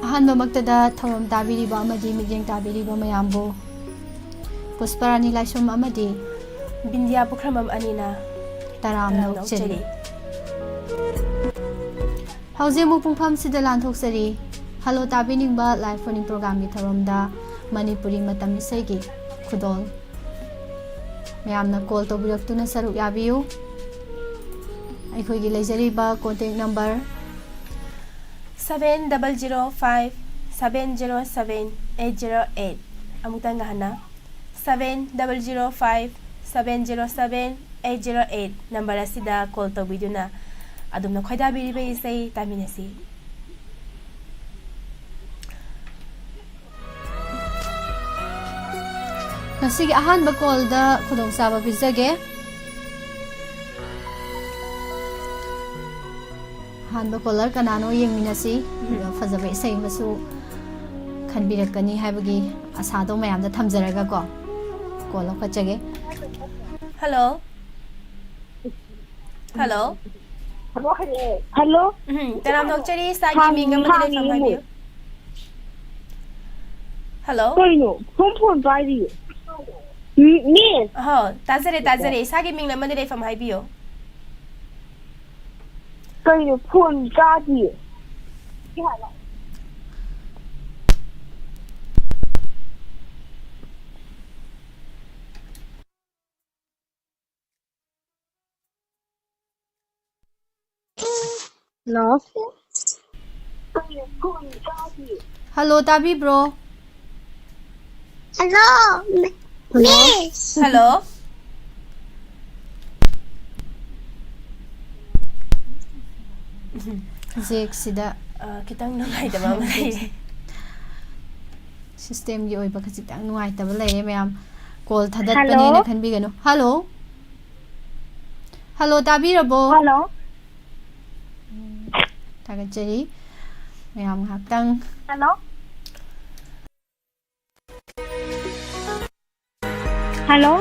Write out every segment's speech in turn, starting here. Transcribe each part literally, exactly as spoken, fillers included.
ꯑꯍꯥꯟꯕꯃꯛꯇꯗ ꯊꯧꯔꯝ ꯇꯥꯕꯤꯔꯤꯕ ꯑꯃꯗꯤ ꯃꯤꯠꯌꯦꯡ ꯇꯥꯕꯤꯔꯤꯕ ꯃꯌꯥꯝꯕꯨ ꯄꯨꯁꯄꯔꯥꯅꯤ ꯂꯥꯏꯁ꯭ꯔꯝ ꯑꯃꯗꯤ ꯕꯤꯟꯗꯤꯌꯥ ꯄꯨꯈ꯭ꯔꯝꯕꯝ ꯑꯅꯤꯅ ꯇꯔꯥꯝꯅ ꯇꯔꯥꯝꯅ ꯑꯣꯛꯆꯔꯤ꯫ ꯑꯣꯛꯆꯔꯤ꯫ ꯍꯧꯖꯤꯛ ꯑꯃꯨꯛ ꯄꯨꯡꯐꯝꯁꯤꯗ ꯂꯥꯟꯊꯣꯛꯆꯔꯤ꯫ ꯍꯜꯂꯣ ꯇꯥꯕꯤꯅꯤꯡꯕ live phone-in program-ꯒꯤ ꯊꯧꯔꯝꯗ ꯃꯅꯤꯄꯨꯔꯤ ꯃꯇꯝ ꯏꯁꯩꯒꯤ ꯈꯨꯗꯣꯜ꯫ ꯃꯌꯥꯝꯅ call ꯇꯧꯕꯤꯔꯛꯇꯨꯅ ꯁꯔꯨꯛ ꯌꯥꯕꯤꯌꯨ꯫ ꯑꯩꯈꯣꯏꯒꯤ ꯂꯩꯖꯔꯤꯕ contact number seven double zero five seven zero seven eight zero eight꯫ ꯑꯃꯨꯛꯇꯪꯒ ꯍꯟꯅ, seven double zero five seven zero seven eight zero eight number ꯑꯁꯤꯗ call ꯇꯧꯕꯤꯗꯨꯅ ꯑꯗꯣꯝꯅ ꯈꯣꯏꯗꯥꯕꯤꯔꯤꯕ ꯏꯁꯩ ꯇꯥꯃꯤꯟꯅꯁꯤ꯫ ꯉꯁꯤꯒꯤ ꯑꯍꯥꯟꯕ call-ꯗ ꯈꯨꯗꯣꯡꯆꯥꯕ ꯄꯤꯖꯒꯦ꯫ ꯑꯍꯥꯟꯕ caller ꯀꯅꯥꯅꯣ ꯌꯦꯡꯃꯤꯟꯅꯁꯤ꯫ ꯑꯗꯨꯒ ꯐꯖꯕ ꯏꯁꯩ ꯑꯃꯁꯨ ꯈꯟꯕꯤꯔꯛꯀꯅꯤ ꯍꯥꯏꯕꯒꯤ ꯑꯁꯥꯗꯣ ꯃꯌꯥꯝꯗ ꯊꯝꯖꯔꯒꯀꯣ, call ꯂꯧꯈꯠꯆꯒꯦ꯫ Hello꯫ Hello꯫ Hello꯫ ꯎꯝ, ꯇꯔꯥꯝꯅ ꯑꯣꯛꯆꯔꯤ, ꯏꯁꯥꯒꯤ ꯃꯤꯡ ꯑꯃꯗꯤ ꯂꯩꯐꯝ ꯍꯥꯏꯕꯤꯌꯨ꯫ Hello꯫ ꯀꯩꯅꯣ? Phone, phone ꯄꯥꯏꯔꯤꯌꯦ꯫ ꯎꯝ, miss꯫ ꯍꯣ, ꯇꯥꯖꯔꯦ, ꯇꯥꯖꯔꯦ꯫ ꯏꯁꯥꯒꯤ ꯃꯤꯡ ꯑꯃꯗꯤ ꯂꯩꯐꯝ ꯍꯥꯏꯕꯤꯌꯨ꯫ ꯀꯩꯅꯣ? Phone ꯇꯥꯗꯤꯌꯦ꯫ Hello꯫ Hello, ꯇꯥꯕꯤꯕ꯭ꯔꯣ? Hello, mi-, miss꯫ Hello꯫ ꯍꯧꯖꯤꯛꯁꯤꯗ ꯑ, ꯈꯤꯇꯪ ꯅꯨꯡꯉꯥꯏꯇꯕ ꯑꯃ ꯂꯩꯔꯦ꯫ System-ꯒꯤ ꯑꯣꯏꯕ ꯈꯖꯤꯛꯇꯪ ꯅꯨꯡꯉꯥꯏꯇꯕ ꯂꯩꯔꯦ ꯃꯌꯥꯝ꯫ Call ꯊꯥꯗꯠꯄꯅꯦꯅ hello꯫ ꯈꯟꯕꯤꯒꯅꯨ꯫ Hello꯫ Hello, ꯇꯥꯕꯤꯔꯕꯣ? Hello꯫ ꯎꯝ, ꯊꯥꯒꯠꯆꯔꯤ꯫ ꯃꯌꯥꯝ ꯉꯥꯏꯍꯥꯛꯇꯪ꯫ Hello꯫ Hello꯫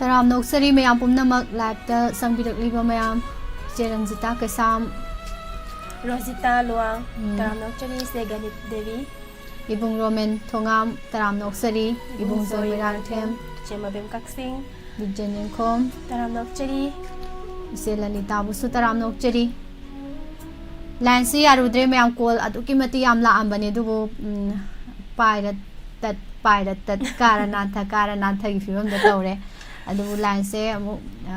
ꯇꯔꯥꯝꯅ ꯑꯣꯛꯆꯔꯤ ꯃꯌꯥꯝ ꯄꯨꯝꯅꯃꯛ live-ꯇ ꯆꯪꯕꯤꯔꯛꯂꯤꯕ ꯃꯌꯥꯝ, ꯏꯆꯦ ꯔꯟꯖꯤꯇꯥ ꯀꯩꯁꯥꯝ, ꯔꯣꯖꯤꯇꯥ ꯂꯨꯋꯥꯡ, ꯎꯝ꯫ ꯇꯔꯥꯝꯅ ꯑꯣꯛꯆꯔꯤ ꯏꯆꯦ ꯒꯅꯤꯠ ꯗꯦꯕꯤ, ꯏꯕꯨꯡ ꯔꯣꯃꯦꯟ ꯊꯣꯉꯥꯝ, ꯇꯔꯥꯝꯅ ꯑꯣꯛꯆꯔꯤ, ꯏꯕꯨꯡ ꯖꯣꯏ ꯃꯣꯏꯔꯥꯡꯊꯦꯝ, ꯏꯆꯦ ꯃꯕꯦꯝ ꯀꯛꯆꯤꯡ, ꯕꯤꯖꯦꯟ ꯌꯦꯡꯈꯣꯝ, ꯇꯔꯥꯝꯅ ꯑꯣꯛꯆꯔꯤ꯫ ꯏꯆꯦ ꯂꯂꯤꯇꯥꯕꯨꯁꯨ ꯇꯔꯥꯝꯅ ꯑꯣꯛꯆꯔꯤ꯫ Line-ꯁꯤ ꯌꯥꯔꯨꯗ꯭ꯔꯦ ꯃꯌꯥꯝ, call ꯑꯗꯨꯛꯀꯤ ꯃꯇꯤꯛ ꯌꯥꯝ ꯂꯥꯛꯑꯝꯕꯅꯦ, ꯑꯗꯨꯕꯨ, ꯎꯝ, ꯄꯥꯏꯔ ꯇꯠ, ꯄꯥꯏꯔ ꯇꯠ, ꯀꯥꯔ ꯅꯥꯟꯊ, ꯀꯥꯔ ꯅꯥꯟꯊꯒꯤ ꯐꯤꯕꯝꯗ ꯇꯧꯔꯦ꯫ ꯑꯗꯨꯕꯨ line-ꯁꯦ ꯑꯃꯨꯛ, ꯑ,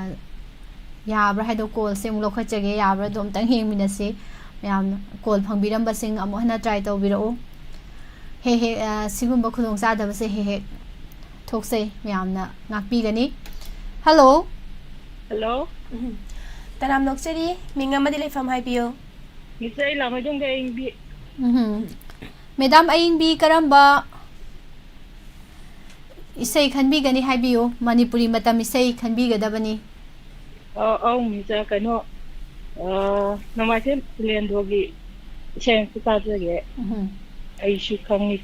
ꯌꯥꯕ꯭ꯔꯥ ꯍꯥꯏꯗꯣ, call-ꯁꯦ ꯑꯃꯨꯛ ꯂꯧꯈꯠꯆꯒꯦ, ꯌꯥꯕ꯭ꯔꯥ ꯑꯗꯣ ꯑꯝꯇꯪ ꯌꯦꯡꯃꯤꯟꯅꯁꯤ꯫ ꯃꯌꯥꯝ call ꯐꯪꯕꯤꯔꯝꯕꯁꯤꯡ ꯑꯃꯨꯛ ꯍꯟꯅ try ꯇꯧꯕꯤꯔꯛꯎ꯫ ꯍꯦꯛ ꯍꯦꯛ, ꯑ, ꯁꯤꯒꯨꯝꯕ ꯈꯨꯗꯣꯡꯆꯥꯗꯕꯁꯦ ꯍꯦꯛ ꯍꯦꯛ ꯊꯣꯛꯆꯩ, ꯃꯌꯥꯝꯅ ꯉꯥꯛꯄꯤꯒꯅꯤ꯫ Hello꯫ Hello꯫ ꯎꯝ꯫ ꯇꯔꯥꯝꯅ ꯑꯣꯛꯆꯔꯤ, ꯃꯤꯡ ꯑꯃꯗꯤ ꯂꯩꯐꯝ ꯍꯥꯏꯕꯤꯌꯨ꯫ ꯏꯆꯦ, ꯑꯩ ꯂꯥꯡꯃꯩꯗꯣꯡꯗꯩ ꯑꯌꯤꯡꯕꯤ꯫ ꯎꯝꯍꯨꯝ꯫ Madam ꯑꯌꯤꯡꯕꯤ, ꯀꯔꯝꯕ ꯏꯁꯩ ꯈꯟꯕꯤꯒꯅꯤ ꯍꯥꯏꯕꯤꯌꯨ, ꯃꯅꯤꯄꯨꯔꯤ ꯃꯇꯝ ꯏꯁꯩ ꯈꯟꯕꯤꯒꯗꯕꯅꯤ꯫ ꯑ, ꯑꯧ, ꯃꯤꯁ, ꯀꯩꯅꯣ, ꯑ, ꯅꯣꯡꯃꯥꯏꯊꯦꯝ ꯁꯤꯂꯦꯟꯗ꯭ꯔꯣꯒꯤ ꯏꯁꯩ ꯑꯝꯇ ꯇꯥꯖꯒꯦ꯫ ꯎꯝꯍꯨꯝ꯫ ꯑꯩꯁꯨ ꯈꯪꯉꯤ꯫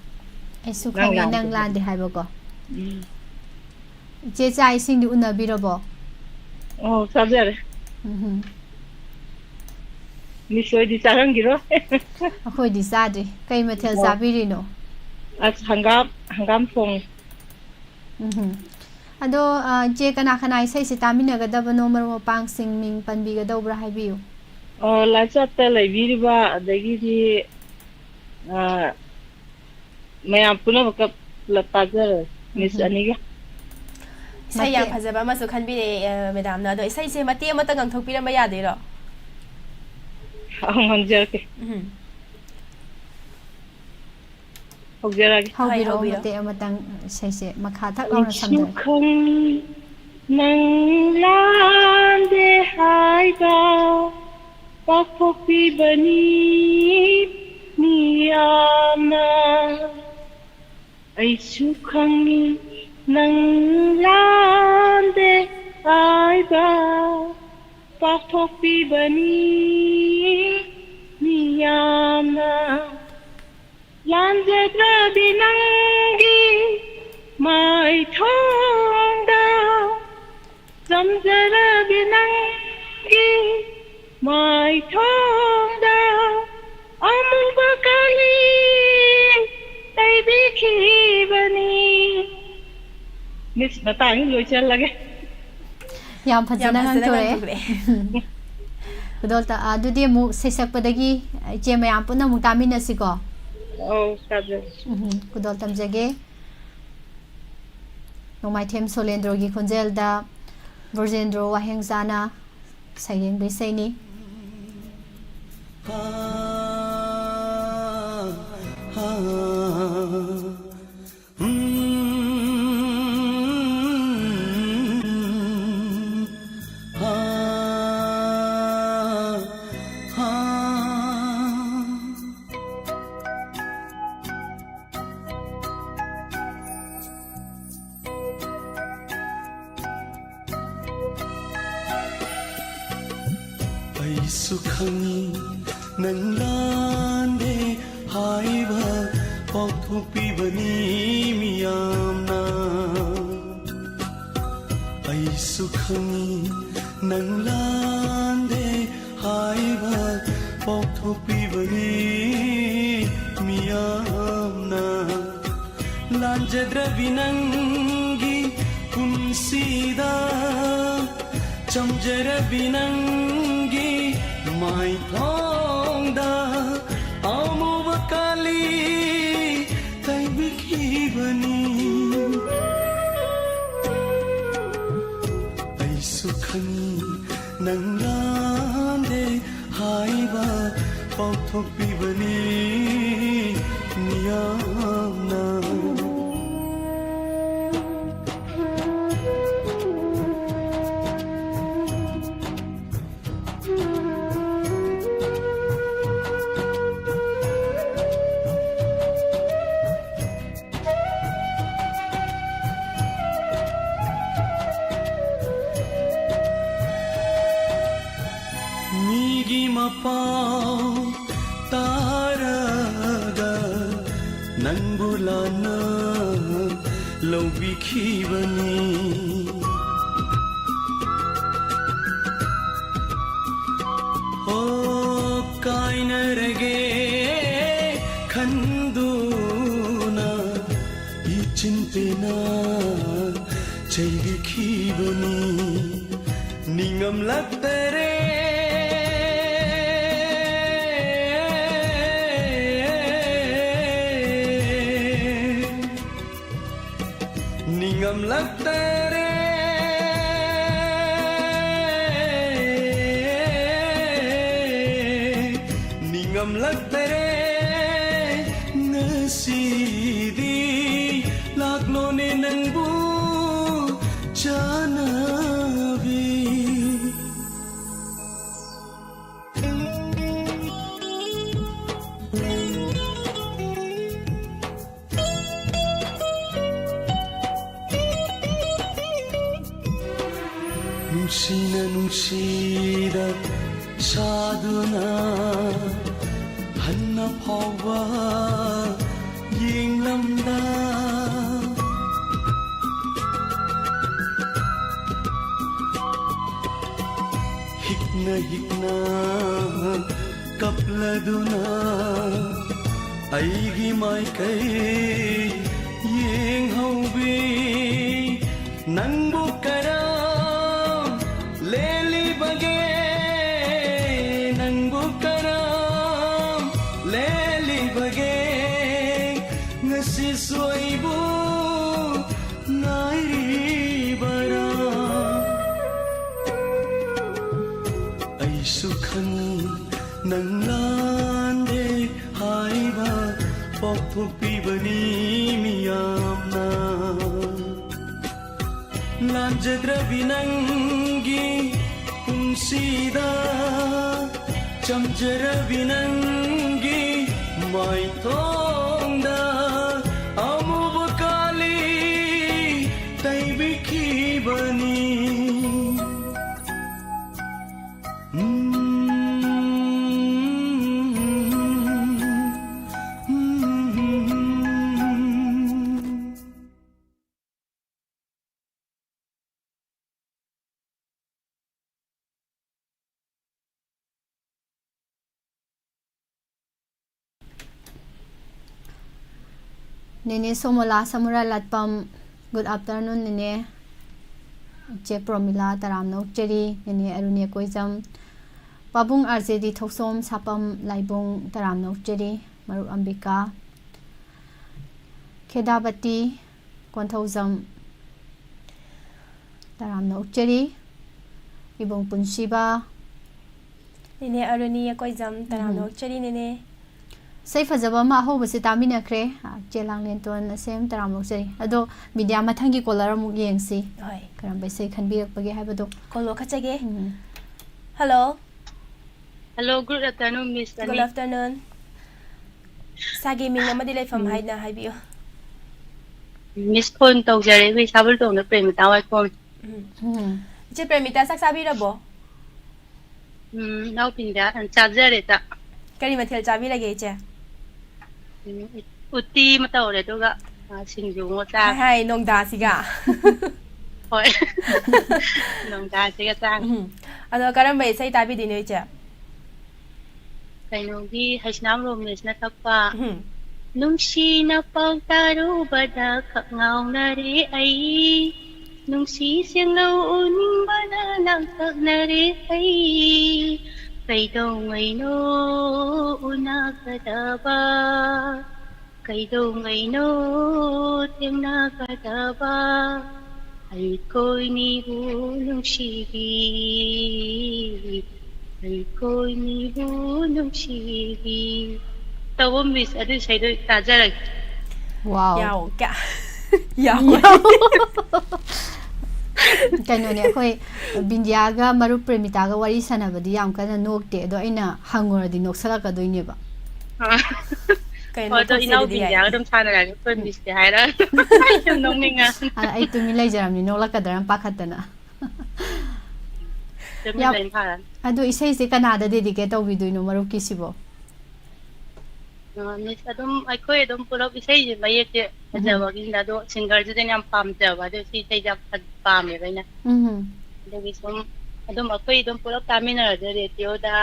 ꯑꯩꯁꯨ ꯅꯪ ꯈꯪꯉꯤ ꯅꯪ ꯂꯥꯟꯗꯦ꯫ ꯂꯥꯟꯗꯦ ꯍꯥꯏꯕꯀꯣ꯫ ꯎꯝ꯫ ꯏꯆꯦ, ꯆꯥꯛ ꯏꯁꯤꯡꯗꯤ ꯎꯅꯕꯤꯔꯕꯣ? ꯑꯣ, ꯆꯥꯖꯔꯦ꯫ ꯎꯝꯍꯨꯝ꯫ ꯃꯤꯁ ꯍꯣꯏꯗꯤ ꯆꯥꯔꯝꯈꯤꯔꯣꯏ꯫ ꯑꯩꯈꯣꯏꯗꯤ ꯆꯥꯗ꯭ꯔꯤ꯫ ꯀꯩ ꯃꯊꯦꯜ ꯑꯣ꯫ ꯆꯥꯕꯤꯔꯤꯅꯣ? ꯑꯁ, ꯍꯪꯒꯥꯝ, ꯍꯪꯒꯥꯝ ꯊꯣꯡꯉꯤ꯫ ꯎꯝꯍꯨꯝ꯫ ꯑꯗꯣ, ꯑ, ꯏꯆꯦ, ꯀꯅꯥ ꯀꯅꯥ ꯏꯁꯩꯁꯦ ꯇꯥꯃꯤꯟꯅꯒꯗꯕꯅꯣ, ꯃꯔꯨꯞ ꯃꯄꯥꯡꯁꯤꯡ ꯃꯤꯡ ꯄꯟꯕꯤꯒꯗꯧꯕ꯭ꯔꯥ ꯍꯥꯏꯕꯤꯌꯨ꯫ ꯑꯣ, ꯂꯥꯏꯆꯠꯇ ꯂꯩꯕꯤꯔꯤꯕ, ꯑꯗꯒꯤꯗꯤ, ꯑ, ꯃꯌꯥꯝ ꯄꯨꯝꯅꯃꯛꯀ ꯄꯨꯂꯞ ꯇꯥꯖꯔꯒꯦ, ꯃꯤꯁ ꯎꯝꯍꯨꯝ꯫ ꯑꯅꯤꯒ꯫ ꯏꯁꯩ ꯌꯥꯝ ꯃꯇꯦꯛ- ꯐꯖꯕ ꯑꯃꯁꯨ ꯈꯟꯕꯤꯔꯛꯑꯦ, ꯑ, ꯃꯦꯗꯥꯝꯅ꯫ ꯑꯗꯣ ꯏꯁꯩꯁꯦ ꯃꯇꯦꯛ ꯑꯃꯇ ꯉꯪꯊꯣꯛꯄꯤꯔꯝꯕ ꯌꯥꯗꯣꯏꯔꯣ? ꯑꯧ, ꯉꯪꯖꯔꯛꯀꯦ꯫ ꯎꯝ꯫ ꯍꯧꯖꯔꯛꯑꯒꯦ꯫ ꯍꯧꯕꯤꯔꯛꯑꯣ, ꯍꯧꯕꯤꯔꯣ꯫ ꯃꯇꯦꯛ ꯑꯃꯇꯪ ꯏꯁꯩꯁꯦ ꯃꯈꯥ ꯊꯛ ꯂꯥꯎꯅ ꯑꯩꯁꯨ ꯁꯝꯗꯔꯛꯀꯦ꯫ ꯈꯪꯉꯤ ꯅꯪ ꯂꯥꯟꯗꯦ ꯍꯥꯏꯕ ꯄꯥꯎꯊꯣꯛꯄꯤꯕꯅꯤ ꯃꯤꯌꯥꯝꯅ꯫ ꯑꯩꯁꯨ ꯈꯪꯉꯤ ꯅꯪ ꯂꯥꯟꯗꯦ ꯍꯥꯏꯕ ꯄꯥꯎꯊꯣꯛꯄꯤꯕꯅꯤ ꯃꯤꯌꯥꯝꯅ꯫ ꯂꯥꯟꯖꯗ꯭ꯔꯗꯤ ꯅꯪꯒꯤ ꯃꯥꯏꯊꯣꯡꯗ ꯄꯥꯝꯖꯔꯕꯤ ꯅꯪꯒꯤ ꯃꯥꯏꯊꯣꯡꯗ ꯑꯃꯨꯕ ꯀꯥꯂꯤ ꯇꯩꯕꯤꯈꯤꯕꯅꯤ꯫ ꯃꯤꯁ, ꯃꯇꯥꯡꯁꯤ ꯂꯣꯏꯁꯤꯜꯂꯒꯦ꯫ ꯌꯥꯝ ꯐꯖꯅ ꯌꯥꯝ ꯐꯖꯅ ꯉꯥꯡꯊꯣꯔꯛꯑꯦ꯫ ꯉꯥꯡꯊꯣꯛꯂꯛꯑꯦ꯫ ꯈꯨꯗꯣꯜꯇ ꯑꯗꯨꯗꯤ ꯑꯃꯨꯛ ꯁꯩꯁꯛꯄꯗꯒꯤ ꯏꯆꯦ ꯃꯌꯥꯝ ꯄꯨꯟꯅ ꯑꯃꯨꯛ ꯇꯥꯃꯤꯟꯅꯁꯤꯀꯣ꯫ ꯑꯧ, ꯇꯥꯖꯔꯦ꯫ ꯎꯝ, ꯈꯨꯗꯣꯜ ꯇꯝꯖꯒꯦ꯫ ꯅꯣꯡꯃꯥꯏꯊꯦꯝ ꯁꯣꯂꯦꯟꯗ꯭ꯔꯣꯒꯤ ꯈꯣꯟꯖꯦꯜꯗ ꯕ꯭ꯔꯖꯦꯟꯗ꯭ꯔꯣ ꯋꯥꯍꯦꯡꯆꯥꯅ ꯁꯩꯔꯦꯡꯕ ꯏꯁꯩꯅꯤ꯫ ꯑꯩꯁꯨ ꯈꯪꯏ ꯅꯪ ꯂꯥꯟꯗꯦ ꯍꯥꯏꯕ ꯄꯥꯎꯊꯣꯛꯄꯤꯕꯅꯤ ꯃꯤꯌꯥꯝꯅ꯫ ꯑꯩꯁꯨ ꯈꯪꯏ ꯅꯪ ꯂꯥꯟꯗꯦ ꯍꯥꯏꯕ ꯄꯥꯎꯊꯣꯛꯄꯤꯕꯅꯤ ꯃꯤꯌꯥꯝꯅ꯫ ꯂꯥꯟꯖꯗ꯭ꯔꯕꯤ ꯅꯪꯒꯤ ꯄꯨꯟꯁꯤꯗ ꯆꯝꯖꯔꯕꯤ ꯅꯪꯒꯤ ꯃꯥꯏꯊꯣꯡꯗ ꯑꯃꯨꯕ ꯀꯥꯂꯤ ꯇꯩꯕꯤꯈꯤꯕꯅꯤ꯫ ꯑꯩꯁꯨ ꯈꯪꯏ ꯅꯪ ꯂꯥꯟꯗꯦ ꯍꯥꯏꯕ ꯄꯥꯎꯊꯣꯛꯄꯤꯕꯅꯤ ꯃꯤꯌꯥꯝꯅ꯫ ꯃꯤꯒꯤ ꯃꯄꯥꯎ ꯇꯥꯔꯒ ꯅꯪꯕꯨ ꯂꯥꯟꯅ ꯂꯧꯕꯤꯈꯤꯕꯅꯤ꯫ ꯆꯤꯟꯄꯦꯅ ꯆꯩꯕꯤꯈꯤꯕꯅꯤ꯫ ꯅꯤꯡꯉꯝꯂꯛꯇꯔꯦ꯫ ꯅꯤꯡꯉꯝꯂꯛꯇꯔꯦ꯫ ꯅꯤꯡꯉꯝꯂꯛꯇꯔꯦ꯫ ꯉꯁꯤꯗꯤ ꯂꯥꯛꯂꯣꯅꯦ ꯅꯪꯕꯨ ꯆꯥꯅꯕꯤ꯫ ꯅꯨꯡꯁꯤꯅ ꯅꯨꯡꯁꯤꯗ ꯁꯥꯗꯨꯅ ꯍꯟꯅ ꯐꯥꯎꯕ ꯌꯦꯡꯂꯝꯗ꯫ ꯍꯤꯛꯅ ꯍꯤꯛꯅ ꯀꯞꯂꯗꯨꯅ ꯑꯩꯒꯤ ꯃꯥꯏꯀꯩ ꯌꯦꯡꯍꯧꯕꯤ꯫ ꯅꯪꯕꯨ ꯀꯔꯝ ꯂꯦꯜꯂꯤꯕꯒꯦ? ꯅꯪꯕꯨ ꯀꯔꯝ ꯂꯦꯜꯂꯤꯕꯒꯦ? ꯉꯁꯤꯁꯨ ꯑꯩꯕꯨ ꯉꯥꯏꯔꯤꯕꯔꯥ? ꯑꯩꯁꯨ ꯈꯪꯏ ꯅꯪ ꯂꯥꯟꯗꯦ ꯍꯥꯏꯕ ꯄꯥꯎꯊꯣꯛꯄꯤꯕꯅꯤ ꯃꯤꯌꯥꯝꯅ꯫ ꯂꯥꯟꯖꯗ꯭ꯔꯕꯤ ꯅꯪꯒꯤ ꯄꯨꯟꯁꯤꯗ, ꯆꯝꯖꯔꯕꯤ ꯅꯪꯒꯤ ꯃꯥꯏꯊꯣꯡꯗ ꯑꯃꯨꯕ ꯀꯥꯂꯤ ꯇꯩꯕꯤꯈꯤꯕꯅꯤ꯫ ꯅꯦꯅꯦ ꯁꯣꯃꯣꯂꯥ ꯁꯃꯨꯔꯥ ꯂꯥꯠꯄꯝ, good afternoon ꯅꯦꯅꯦ꯫ ꯏꯆꯦ ꯄ꯭ꯔꯣꯃꯤꯂꯥ ꯇꯔꯥꯝꯅ ꯑꯣꯛꯆꯔꯤ꯫ ꯅꯦꯅꯦ ꯑꯔꯨꯅꯤ ꯑꯀꯣꯏꯖꯝ, ꯄꯥꯕꯨꯡ ꯑꯥꯔ ꯖꯦ ꯗꯤ ꯊꯣꯛꯁꯣꯝ ꯁꯥꯄꯝ ꯂꯥꯏꯕꯨꯡ ꯇꯔꯥꯝꯅ ꯑꯣꯛꯆꯔꯤ꯫ ꯃꯔꯨꯞ ꯑꯝꯕꯤꯀꯥ, ꯈꯦꯗꯥꯕꯇꯤ ꯀꯣꯟꯊꯧꯖꯝ ꯇꯔꯥꯝꯅ ꯑꯣꯛꯆꯔꯤ꯫ ꯏꯕꯨꯡ ꯄꯨꯟꯁꯤꯕ, ꯅꯦꯅꯦ ꯑꯔꯨꯅꯤ ꯑꯀꯣꯏꯖꯝ ꯇꯔꯥꯝꯅ ꯎꯝ꯫ ꯑꯣꯛꯆꯔꯤ ꯅꯦꯅꯦ꯫ ꯏꯁꯩ ꯐꯖꯕ ꯑꯃ ꯑꯍꯧꯕꯁꯦ ꯇꯥꯃꯤꯟꯅꯈ꯭ꯔꯦ꯫ ꯑ, ꯆꯦ ꯂꯥꯡꯂꯦꯟꯇꯣꯟ ꯑꯁꯦꯝ ꯇꯔꯥꯝꯅ ꯑꯣꯛꯆꯔꯤ꯫ ꯑꯗꯣ ꯕꯤꯗ꯭ꯌꯥ, ꯃꯊꯪꯒꯤ caller ꯑꯃꯨꯛ ꯌꯦꯡꯁꯤ꯫ ꯍꯣꯏ꯫ ꯀꯔꯝꯕ ꯏꯁꯩ ꯈꯟꯕꯤꯔꯛꯄꯒꯦ ꯍꯥꯏꯕꯗꯣ꯫ Call ꯂꯧꯈꯠꯆꯒꯦ꯫ ꯎꯝ꯫ Hello꯫ Hello, good afternoon, Miss Good ꯑꯅꯤ꯫ Afternoon꯫ ꯏꯁꯥꯒꯤ ꯃꯤꯡ ꯑꯃꯗꯤ ꯂꯩꯐꯝ ꯎꯝ꯫ ꯍꯥꯏꯅ ꯍꯥꯏꯕꯤꯌꯨ꯫ Miss phone ꯇꯧꯖꯔꯛꯏꯕ ꯏꯁꯥꯕꯨꯜ ꯇꯣꯡꯗ ꯄ꯭ꯔꯦꯃꯤꯇꯥ ꯋꯥꯏꯈꯣꯝ꯫ ꯎꯝ꯫ ꯎꯝ꯫ ꯏꯆꯦ ꯄ꯭ꯔꯦꯃꯤꯇꯥ, ꯆꯥꯛ ꯆꯥꯕꯤꯔꯕꯣ? ꯎꯝ, ꯏꯅꯥꯎꯄꯤꯗ ꯆꯥꯖꯔꯦ ꯆꯥꯛ꯫ ꯀꯔꯤ ꯃꯊꯦꯜ ꯆꯥꯕꯤꯔꯒꯦ, ꯏꯆꯦ? ꯎꯝ, ꯎꯇꯤ ꯑꯃ ꯇꯧꯔꯦ, ꯑꯗꯨꯒ, ꯑ, ꯁꯤꯡꯖꯨ ꯑꯃ ꯆꯥꯔꯦ꯫ ꯍꯥꯏ, ꯍꯥꯏ, ꯅꯣꯡꯗꯥꯁꯤꯒ꯫ ꯍꯣꯏ꯫ ꯅꯣꯡꯗꯥꯁꯤꯒ ꯆꯥꯔꯦ꯫ ꯎꯝ꯫ ꯑꯗꯣ ꯀꯔꯝꯕ ꯏꯁꯩ ꯇꯥꯕꯤꯗꯣꯏꯅꯣ, ꯏꯆꯦ? ꯀꯩꯅꯣꯒꯤ, ꯍꯩꯁꯅꯥꯝ ꯔꯣꯃꯦꯁꯅ ꯁꯛꯄ, ꯎꯝ꯫ ꯅꯨꯡꯁꯤꯅ ꯄꯥꯎ ꯇꯥꯔꯨꯕꯗ ꯈꯛ ꯉꯥꯎꯅꯔꯦ ꯑꯩ, ꯅꯨꯡꯁꯤ ꯁꯦꯡꯂꯧ ꯎꯅꯤꯡꯕꯅ ꯂꯥꯡꯇꯛꯅꯔꯦ ꯑꯩ, ꯀꯩꯗꯧꯉꯩꯅꯣ ꯎꯅꯒꯗꯕ, ꯀꯩꯗꯧꯉꯩꯅꯣ ꯊꯦꯡꯅꯒꯗꯕ, ꯑꯩꯈꯣꯏꯅꯤꯕꯨ ꯅꯨꯡꯁꯤꯕꯤ, ꯑꯩꯈꯣꯏꯅꯤꯕꯨ ꯅꯨꯡꯁꯤꯕꯤ꯫ ꯇꯧꯕ, Miss, ꯑꯗꯨ ꯏꯁꯩꯗꯣ ꯇꯥꯖꯔꯒꯦ꯫ Wow꯫ ꯌꯥꯎ, ꯀꯌꯥ? ꯌꯥꯎ꯫ ꯀꯩꯅꯣꯅꯦ, ꯑꯩꯈꯣꯏ ꯕꯤꯟꯗꯤꯌꯥꯒ ꯃꯔꯨꯞ ꯄ꯭ꯔꯦꯃꯤꯇꯥꯒ ꯋꯥꯔꯤ ꯁꯥꯟꯅꯕꯗꯤ ꯌꯥꯝ ꯀꯟꯅ ꯅꯣꯛꯇꯦ, ꯑꯗꯣ ꯑꯩꯅ ꯍꯪꯉꯨꯔꯗꯤ ꯅꯣꯛꯁꯜꯂꯛꯀꯗꯣꯏꯅꯦꯕ꯫ ꯑꯥ꯫ ꯀꯩꯅꯣ, ꯍꯣꯏ, ꯑꯗꯣ ꯅꯣꯛꯊꯣꯛꯁꯦ ꯏꯅꯥꯎ ꯑꯗꯨꯗꯤ ꯕꯤꯟꯗꯤꯌꯥꯒ ꯌꯥꯏꯌꯦ꯫ ꯑꯗꯨꯝ ꯁꯥꯟꯅꯔꯒꯦ, ꯑꯩꯈꯣꯏ Missꯇꯤ ꯍꯥꯏꯔꯒ꯫ ꯑꯩ ꯌꯥꯝ ꯅꯣꯛꯅꯤꯡꯉꯦ꯫ ꯑ, ꯑꯩ ꯇꯨꯃꯤꯟ ꯂꯩꯖꯔꯝꯅꯤ, ꯅꯣꯛꯂꯛꯀꯗ꯭ꯔꯥꯅ ꯄꯥꯈꯠꯇꯅ꯫ ꯇꯨꯃꯤꯟ ꯌꯥꯝ, ꯂꯩ ꯐꯔꯅꯤ꯫ ꯑꯗꯣ ꯏꯁꯩꯁꯦ ꯀꯅꯥꯗ dedicate ꯇꯧꯕꯤꯗꯣꯏꯅꯣ, ꯃꯔꯨꯞꯀꯤꯁꯤꯕꯣ? ꯑ, Miss, ꯑꯗꯨꯝ ꯑꯩꯈꯣꯏ ꯑꯗꯨꯝ ꯄꯨꯂꯞ ꯏꯁꯩꯁꯦ ꯃꯌꯦꯛꯁꯦ ꯎꯝ꯫ ꯐꯖꯕꯒꯤꯅ, ꯑꯗꯣ singerꯁꯤꯗꯅ ꯌꯥꯝ ꯄꯥꯝꯖꯕ, ꯑꯗꯣ ꯁꯤ ꯏꯁꯩꯁꯦ ꯌꯥꯝ ꯐ-, ꯄꯥꯝꯃꯦꯕ ꯑꯩꯅ꯫ ꯎꯝ꯫ ꯑꯗꯨꯒꯤ ꯁꯨꯝ ꯑꯗꯨꯝ ꯑꯩꯈꯣꯏ ꯑꯗꯨꯝ ꯄꯨꯂꯞ ꯇꯥꯃꯤꯟꯅꯔꯁꯦ, radioꯗ,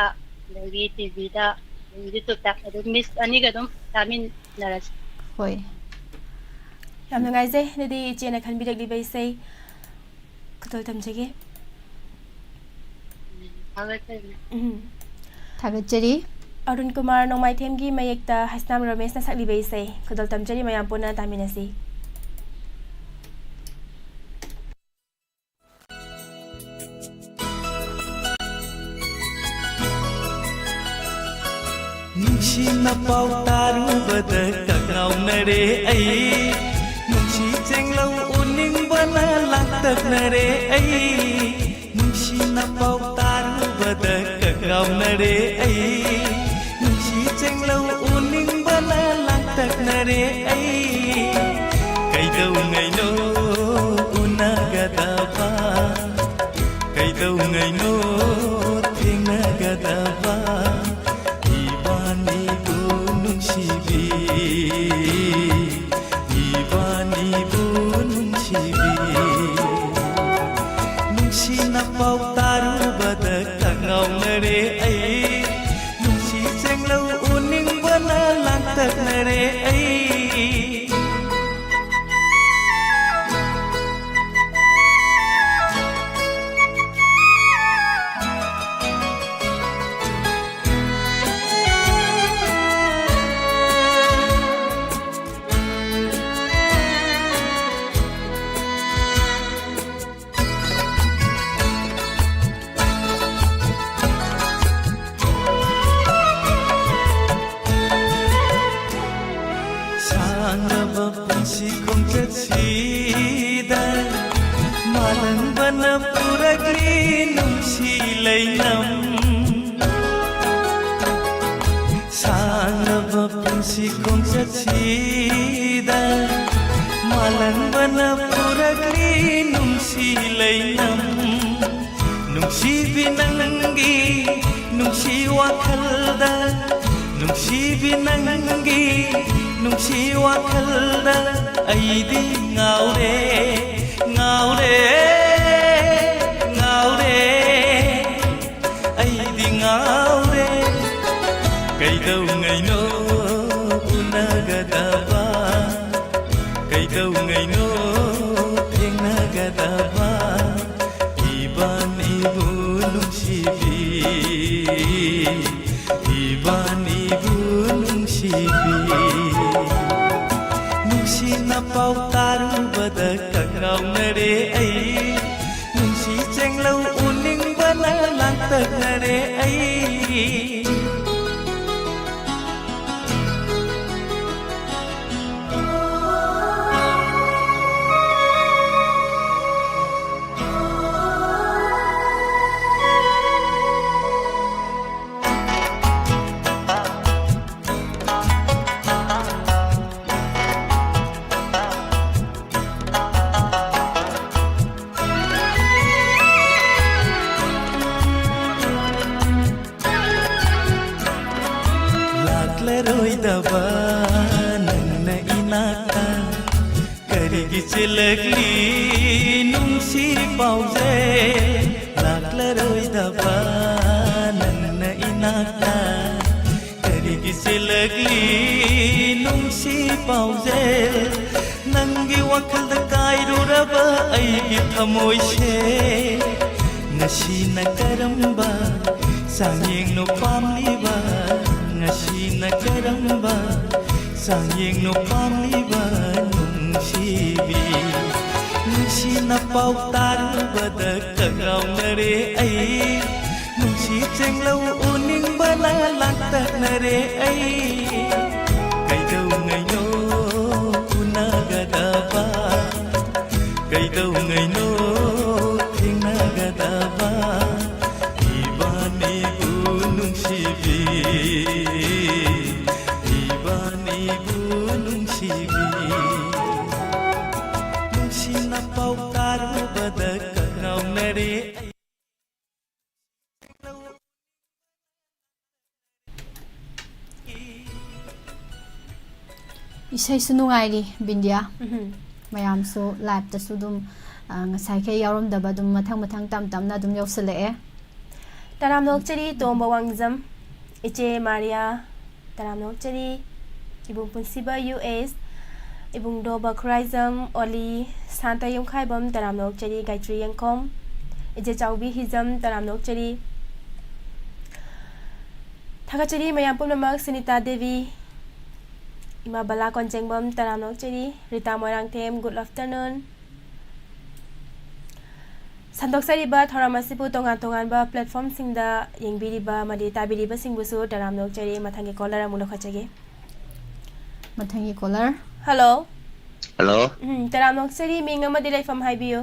ꯑꯗꯒꯤ TVꯗ, ꯑꯗꯨꯝ YouTubeꯇ, ꯑꯗꯨꯝ Miss ꯑꯅꯤꯒ ꯑꯗꯨꯝ ꯇꯥꯃꯤꯟꯅꯔꯁꯦ꯫ ꯍꯣꯏ꯫ ꯌꯥꯝ ꯅꯨꯡꯉꯥꯏꯖꯩ꯫ ꯑꯗꯨꯗꯤ ꯏꯆꯦꯅ ꯈꯟꯕꯤꯔꯛꯂꯤꯕ ꯏꯁꯩ ꯈꯨꯗꯣꯜ ꯇꯝꯖꯒꯦ꯫ ꯊꯥꯒꯠꯆꯔꯤ꯫ ꯎꯝ꯫ ꯊꯥꯒꯠꯆꯔꯤ꯫ ꯑꯔꯨꯟ ꯀꯨꯃꯥꯔ ꯅꯣꯡꯃꯥꯏꯊꯦꯝꯒꯤ ꯃꯌꯦꯛꯇ ꯍꯩꯁꯅꯥꯝ ꯔꯣꯃꯦꯁꯅ ꯁꯛꯂꯤꯕ ꯏꯁꯩ ꯈꯨꯗꯣꯜ ꯇꯝꯖꯔꯤ꯫ ꯃꯌꯥꯝ ꯄꯨꯟꯅ ꯇꯥꯃꯤꯟꯅꯁꯤ꯫ ꯅꯨꯡꯁꯤꯅ ꯄꯥꯎ ꯇꯥꯔꯨꯕꯗ ꯀꯉꯥꯎꯅꯔꯦ ꯑꯩ꯫ ꯅꯨꯡꯁꯤ ꯆꯦꯡꯂꯧ ꯎꯅꯤꯡꯕꯅ ꯂꯥꯡꯇꯛꯅꯔꯦ ꯑꯩ꯫ ꯅꯨꯡꯁꯤꯅ ꯄꯥꯎ ꯇꯥꯔꯨꯕꯗ ꯀꯉꯥꯎꯅꯔꯦ ꯑꯩ꯫ ꯅꯨꯡꯁꯤ ꯆꯦꯡꯂꯧ ꯎꯅꯤꯡꯕꯅ ꯂꯥꯡꯇꯛꯅꯔꯦ ꯑꯩ꯫ ꯀꯩꯗꯧꯉꯩꯅꯣ ꯎꯅꯒꯗꯕ? ꯀꯩꯗꯧꯉꯩꯅꯣ ꯊꯦꯡꯅꯒꯗꯕ? ꯏꯕꯥꯅꯤꯕꯨ ꯅꯨꯡꯁꯤꯕꯤ, ꯏꯕꯥꯅꯤꯕꯨ ꯅꯨꯡꯁꯤꯕꯤ꯫ ꯅꯨꯡꯁꯤꯅ ꯄꯥꯎ ꯇꯥꯔꯨꯕꯗ ꯀꯉꯥꯎꯅꯔꯦ ꯑꯩ꯫ ꯅꯨꯡꯁꯤ ꯆꯦꯡꯂꯧ ꯎꯅꯤꯡꯕꯅ ꯂꯥꯡꯇꯛꯅꯔꯦ ꯑꯩ꯫ ꯁꯥꯡꯂꯕ ꯄꯨꯟꯁꯤ ꯈꯣꯡꯆꯠꯁꯤꯗ ꯃꯥꯂꯪꯕꯅ ꯄꯨꯔꯛꯂꯤ ꯅꯨꯡꯁꯤ ꯂꯩꯅꯝ꯫ ꯁꯥꯡꯂꯕ ꯄꯨꯟꯁꯤ ꯈꯣꯡꯆꯠꯁꯤꯗ ꯃꯥꯂꯪꯕꯅ ꯄꯨꯔꯛꯂꯤ ꯅꯨꯡꯁꯤ ꯂꯩꯅꯝ꯫ ꯅꯨꯡꯁꯤꯕꯤ ꯅꯪꯒꯤ ꯅꯨꯡꯁꯤ ꯋꯥꯈꯜꯗ, ꯅꯨꯡꯁꯤꯕꯤ ꯅꯪꯒꯤ ꯅꯨꯡꯁꯤ ꯋꯥꯈꯜꯗ ꯑꯩꯗꯤ ꯉꯥꯎꯔꯦ, ꯉꯥꯎꯔꯦ, ꯉꯥꯎꯔꯦ꯫ ꯑꯩꯗꯤ ꯉꯥꯎꯔꯦ꯫ ꯀꯩꯗꯧꯉꯩꯅꯣ ꯎꯅꯒꯗꯕ? ꯀꯩꯗꯧꯉꯩꯅꯣ ꯊꯦꯡꯅꯒꯗꯕ ꯏꯕꯥꯅꯤꯕꯨ ꯅꯨꯡꯁꯤꯕꯤ, ꯏꯕꯥꯅꯤꯕꯨ ꯅꯨꯡꯁꯤꯕꯤ꯫ ꯅꯨꯡꯁꯤꯅ ꯄꯥꯎ ꯇꯥꯔꯨꯕꯗ ꯀꯉꯥꯎꯅꯔꯦ ꯑꯩ, ꯅꯨꯡꯁꯤ ꯆꯦꯡꯂꯧ ꯎꯅꯤꯡꯕꯅ ꯂꯥꯡꯇꯛꯅꯔꯦ ꯑꯩ꯫ ꯂꯥꯛꯂꯔꯣꯏꯗꯕ ꯅꯪꯅ ꯏꯅꯥꯛꯇ ꯀꯔꯤꯒꯤ ꯆꯦꯜꯂꯛꯂꯤ ꯅꯨꯡꯁꯤ ꯄꯥꯎꯖꯦꯜ? ꯂꯥꯛꯂꯔꯣꯏꯗꯕ ꯅꯪꯅ ꯏꯅꯥꯛꯇ ꯀꯔꯤꯒꯤ ꯆꯦꯜꯂꯛꯂꯤ ꯅꯨꯡꯁꯤ ꯄꯥꯎꯖꯦꯜ? ꯅꯪꯒꯤ ꯋꯥꯈꯜꯗ ꯀꯥꯏꯔꯨꯔꯕ ꯑꯩꯒꯤ ꯊꯃꯣꯏꯁꯦ ꯉꯁꯤꯅ ꯀꯔꯝꯕ ꯆꯥꯡꯌꯦꯡꯅꯣ ꯄꯥꯝꯂꯤꯕ? ꯉꯁꯤꯅ ꯀꯔꯝꯕ ꯆꯥꯡꯌꯦꯡꯅꯣ ꯄꯥꯝꯂꯤꯕ ꯅꯨꯡꯁꯤꯕꯤ? ꯅꯨꯡꯁꯤꯅ ꯄꯥꯎ ꯇꯥꯔꯨꯕꯗ ꯀꯉꯥꯎꯅꯔꯦ ꯑꯩ, ꯅꯨꯡꯁꯤ ꯆꯦꯡꯂꯧ ꯎꯅꯤꯡꯕꯅ ꯂꯥꯡꯇꯛꯅꯔꯦ ꯑꯩ꯫ ꯀꯩꯗꯧꯉꯩꯅꯣ ꯎꯅꯒꯗꯕ? ꯀꯩꯗꯧꯉꯩꯅꯣ ꯊꯦꯡꯅꯒꯗꯕ? ꯏꯕꯥꯅꯤꯕꯨ ꯅꯨꯡꯁꯤꯕꯤ, ꯏꯕꯥꯅꯤꯕꯨ ꯅꯨꯡꯁꯤꯕꯤ꯫ ꯅꯨꯡꯁꯤꯅ ꯄꯥꯎ ꯇꯥꯔꯨꯕꯗ ꯀꯉꯥꯎꯅꯔꯦ꯫ ꯏꯁꯩꯁꯨ ꯅꯨꯡꯉꯥꯏꯔꯤ, ꯕꯤꯟꯗꯤꯌꯥ꯫ ꯎꯝ꯫ ꯃꯌꯥꯝꯁꯨ live-ꯇꯁꯨ ꯑꯗꯨꯝ, ꯑ, ꯉꯁꯥꯏꯈꯩ ꯌꯥꯎꯔꯝꯗꯕ ꯑꯗꯨꯝ ꯃꯊꯪ ꯃꯊꯪ ꯇꯞ ꯇꯞꯅ ꯑꯗꯨꯝ ꯌꯧꯁꯤꯜꯂꯛꯑꯦ꯫ ꯇꯔꯥꯝꯅ ꯑꯣꯛꯆꯔꯤ ꯇꯣꯝꯕ ꯋꯥꯡꯖꯝ, ꯏꯆꯦ ꯃꯥꯔꯤꯌꯥ, ꯇꯔꯥꯝꯅ ꯑꯣꯛꯆꯔꯤ ꯏꯕꯨꯡ ꯄꯨꯟꯁꯤꯕ ꯌꯨ ꯑꯦꯁ, ꯏꯕꯨꯡꯗꯣ ꯕꯈ꯭ꯔꯥꯏꯖꯝ ꯑꯣꯂꯤ, ꯁꯥꯟꯇ ꯌꯨꯝꯈꯥꯏꯕꯝ ꯇꯔꯥꯝꯅ ꯑꯣꯛꯆꯔꯤ, ꯒꯥꯏꯇ꯭ꯔꯤ ꯌꯦꯡꯈꯣꯝ, ꯏꯆꯦ ꯆꯥꯎꯕꯤ ꯍꯤꯖꯝ ꯇꯔꯥꯝꯅ ꯑꯣꯛꯆꯔꯤ, ꯊꯥꯒꯠꯆꯔꯤ ꯃꯌꯥꯝ ꯄꯨꯝꯅꯃꯛ, ꯁꯨꯅꯤꯇꯥ ꯗꯦꯕꯤ, ꯏꯃꯥ ꯕꯂꯥ ꯀꯣꯟꯖꯦꯡꯕꯝ ꯇꯔꯥꯝꯅ ꯑꯣꯛꯆꯔꯤ, ꯔꯤꯇꯥ ꯃꯣꯏꯔꯥꯡꯊꯦꯝ, good afternoon꯫ ꯁꯟꯗꯣꯛꯆꯔꯤꯕ ꯊꯧꯔꯝ ꯑꯁꯤꯕꯨ ꯇꯣꯉꯥꯟ ꯇꯣꯉꯥꯟꯕ platformꯁꯤꯡꯗ ꯌꯦꯡꯕꯤꯔꯤꯕ ꯑꯃꯗꯤ ꯇꯥꯕꯤꯔꯤꯕꯁꯤꯡꯕꯨꯁꯨ ꯇꯔꯥꯝꯅ ꯑꯣꯛꯆꯔꯤ꯫ ꯃꯊꯪꯒꯤ caller ꯑꯃꯨꯛ ꯂꯧꯈꯠꯆꯒꯦ꯫ ꯃꯊꯪꯒꯤ caller꯫ Hello꯫ Hello꯫ ꯎꯝ, ꯇꯔꯥꯝꯅ ꯑꯣꯛꯆꯔꯤ, ꯃꯤꯡ ꯑꯃꯗꯤ ꯂꯩꯐꯝ ꯍꯥꯏꯕꯤꯌꯨ꯫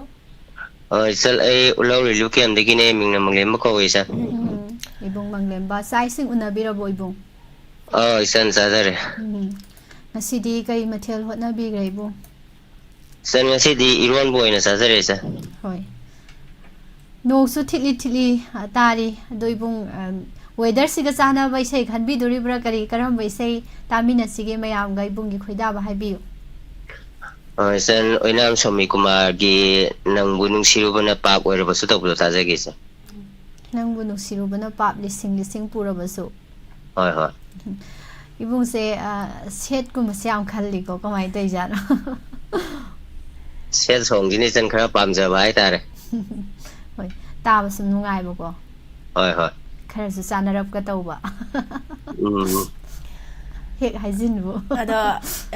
ꯑ, ꯏꯆꯜ, ꯑꯩ ꯎꯂꯧ relief campꯗꯒꯤꯅꯦ, ꯃꯤꯡꯅ ꯃꯪꯂꯦꯝꯕ ꯀꯧꯋꯦ, ꯏꯆꯜ꯫ ꯎꯝ, ꯏꯕꯨꯡ ꯃꯪꯂꯦꯝꯕ, ꯆꯥꯛ ꯏꯁꯤꯡ ꯎꯅꯕꯤꯔꯕꯣ, ꯏꯕꯨꯡ? ꯑ, ꯏꯆꯟ, ꯆꯥꯖꯔꯦ꯫ ꯎꯝ, ꯉꯁꯤꯗꯤ ꯀꯔꯤ ꯃꯊꯦꯜ ꯍꯣꯠꯅꯕꯤꯈ꯭ꯔꯦ, ꯏꯕꯨꯡ? ꯏꯆꯟ, ꯉꯁꯤꯗꯤ ꯏꯔꯣꯟꯕ ꯑꯣꯏꯅ ꯆꯥꯖꯔꯦ, ꯏꯆꯟ꯫ ꯍꯣꯏ꯫ ꯅꯣꯡꯁꯨ ꯊꯤꯠꯂꯤ ꯊꯤꯠꯂꯤ, ꯑ, ꯇꯥꯔꯤ꯫ ꯑꯗꯣ ꯏꯕꯨꯡ, ꯑ, weatherꯁꯤꯒ ꯆꯥꯟꯅꯕ ꯏꯁꯩ ꯈꯟꯕꯤꯗꯣꯔꯤꯕ꯭ꯔꯥ? ꯀꯔꯤ, ꯀꯔꯝꯕ ꯏꯁꯩ ꯇꯥꯃꯤꯟꯅꯁꯤꯒꯦ ꯃꯌꯥꯝꯒ? ꯏꯕꯨꯡꯒꯤ ꯈꯣꯏꯗꯥꯕ ꯍꯥꯏꯕꯤꯌꯨ꯫ ꯑ, ꯏꯆꯟ, ꯑꯣꯏꯅꯥꯝ ꯁ꯭ꯋꯥꯃꯤ ꯀꯨꯃꯥꯔꯒꯤ "ꯅꯪꯕꯨ ꯅꯨꯡꯁꯤꯔꯨꯕꯅ ꯄꯥꯞ ꯑꯣꯏꯔꯕꯁꯨ" ꯇꯧꯕꯗꯣ ꯇꯥꯖꯒꯦ, ꯏꯆꯟ꯫ "ꯅꯪꯕꯨ ꯅꯨꯡꯁꯤꯔꯨꯕꯅ ꯄꯥꯞ ꯂꯤꯁꯤꯡ ꯂꯤꯁꯤꯡ ꯄꯨꯔꯕꯁꯨ"꯫ ꯍꯣꯏ, ꯍꯣꯏ꯫ ꯏꯕꯨꯡꯁꯦ, ꯑ, sad ꯀꯨꯝꯕꯁꯦ ꯌꯥꯝ ꯈꯜꯂꯤꯀꯣ, ꯀꯃꯥꯏꯅ ꯇꯧꯔꯤꯖꯥꯠꯅꯣ? Sad songꯁꯤꯅ ꯏꯆꯟ ꯈꯔ ꯄꯥꯝꯖꯕ ꯍꯥꯏꯇꯥꯔꯦ꯫ ꯍꯣꯏ, ꯇꯥꯕꯁꯨ ꯅꯨꯡꯉꯥꯏꯕꯀꯣ꯫ ꯍꯣꯏ, ꯍꯣꯏ꯫ ꯈꯔꯁꯨ ꯆꯥꯟꯅꯔꯞꯀ ꯇꯧꯕ꯫ ꯎꯝ꯫ ꯍꯦꯛ ꯍꯥꯏꯖꯤꯟꯕꯨ꯫ ꯑꯗꯣ,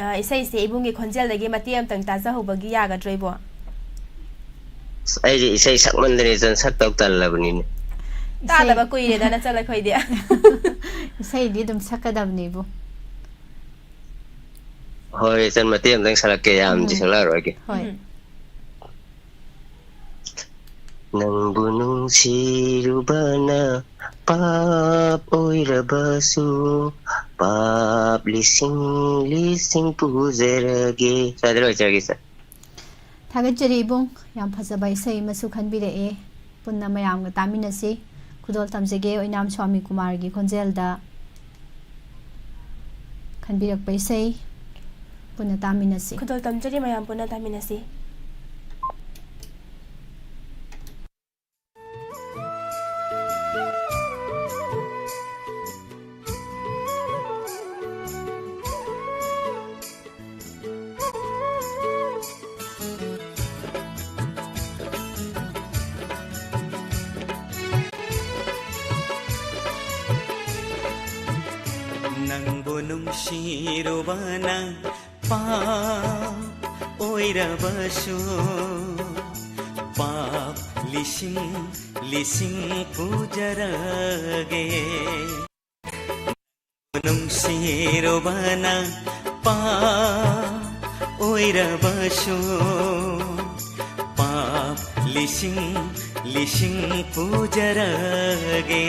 ꯑ, ꯏꯁꯩꯁꯦ ꯏꯕꯨꯡꯒꯤ ꯈꯣꯟꯖꯦꯜꯗꯒꯤ ꯃꯇꯦꯛ ꯑꯃꯇꯪ ꯇꯥꯖꯍꯧꯕꯒꯤ ꯌꯥꯒꯗ꯭ꯔꯣ, ꯏꯕꯨꯡ? ꯑꯁ, ꯑꯩꯗꯤ ꯏꯁꯩ ꯁꯛꯃꯟꯗꯅ ꯏꯆꯟ ꯁꯛꯇꯧ ꯇꯜꯂꯕꯅꯤꯅꯦ꯫ ꯏꯁꯩ ꯇꯥꯗꯕ ꯀꯨꯏꯔꯦꯗ, ꯅꯆꯜ ꯑꯩꯈꯣꯏꯗꯤ꯫ ꯏꯁꯩꯗꯤ ꯑꯗꯨꯝ ꯁꯛꯀꯗꯕꯅꯤꯕꯨ꯫ ꯍꯣꯏ, ꯏꯆꯟ, ꯃꯇꯦꯛ ꯑꯃꯇꯪ ꯁꯛꯂꯛꯀꯦ, ꯌꯥꯝꯗꯤ ꯎꯝ꯫ ꯁꯛꯂꯛꯑꯔꯣꯏꯒꯦ꯫ ꯍꯣꯏ꯫ ꯎꯝ꯫ "ꯅꯪꯕꯨ ꯅꯨꯡꯁꯤꯔꯨꯕꯅ ꯄꯥꯞ ꯑꯣꯏꯔꯕꯁꯨ, ꯄꯥꯞ ꯂꯤꯁꯤꯡ ꯂꯤꯁꯤꯡ ꯄꯨꯖꯔꯒꯦ"꯫ ꯁ꯭ꯋꯥꯏꯗ ꯂꯣꯏꯖꯔꯒꯦ, ꯏꯆꯟ꯫ ꯊꯥꯒꯠꯆꯔꯤ ꯏꯕꯨꯡ, ꯌꯥꯝ ꯐꯖꯕ ꯏꯁꯩ ꯑꯃꯁꯨ ꯈꯟꯕꯤꯔꯛꯑꯦ꯫ ꯄꯨꯟꯅ ꯃꯌꯥꯝꯒ ꯇꯥꯃꯤꯟꯅꯁꯤ꯫ ꯈꯨꯗꯣꯜ ꯇꯝꯖꯒꯦ ꯑꯣꯏꯅꯥꯝ ꯁ꯭ꯋꯥꯃꯤ ꯀꯨꯃꯥꯔꯒꯤ ꯈꯣꯟꯖꯦꯜꯗ ꯈꯟꯕꯤꯔꯛꯄ ꯏꯁꯩ ꯄꯨꯟꯅ ꯇꯥꯃꯤꯟꯅꯁꯤ꯫ ꯈꯨꯗꯣꯜ ꯇꯝꯖꯔꯤ, ꯃꯌꯥꯝ ꯄꯨꯟꯅ ꯇꯥꯃꯤꯟꯅꯁꯤ꯫ ꯅꯨꯡꯁꯤꯔꯨꯕꯅ ꯄꯥꯞ ꯑꯣꯏꯔꯕꯁꯨ, ꯄꯥꯞ ꯂꯤꯁꯤꯡ ꯂꯤꯁꯤꯡ ꯄꯨꯖꯔꯒꯦ꯫ ꯅꯨꯡꯁꯤꯔꯨꯕꯅ ꯄꯥꯞ ꯑꯣꯏꯔꯕꯁꯨ, ꯄꯥꯞ ꯂꯤꯁꯤꯡ ꯂꯤꯁꯤꯡ ꯄꯨꯖꯔꯒꯦ꯫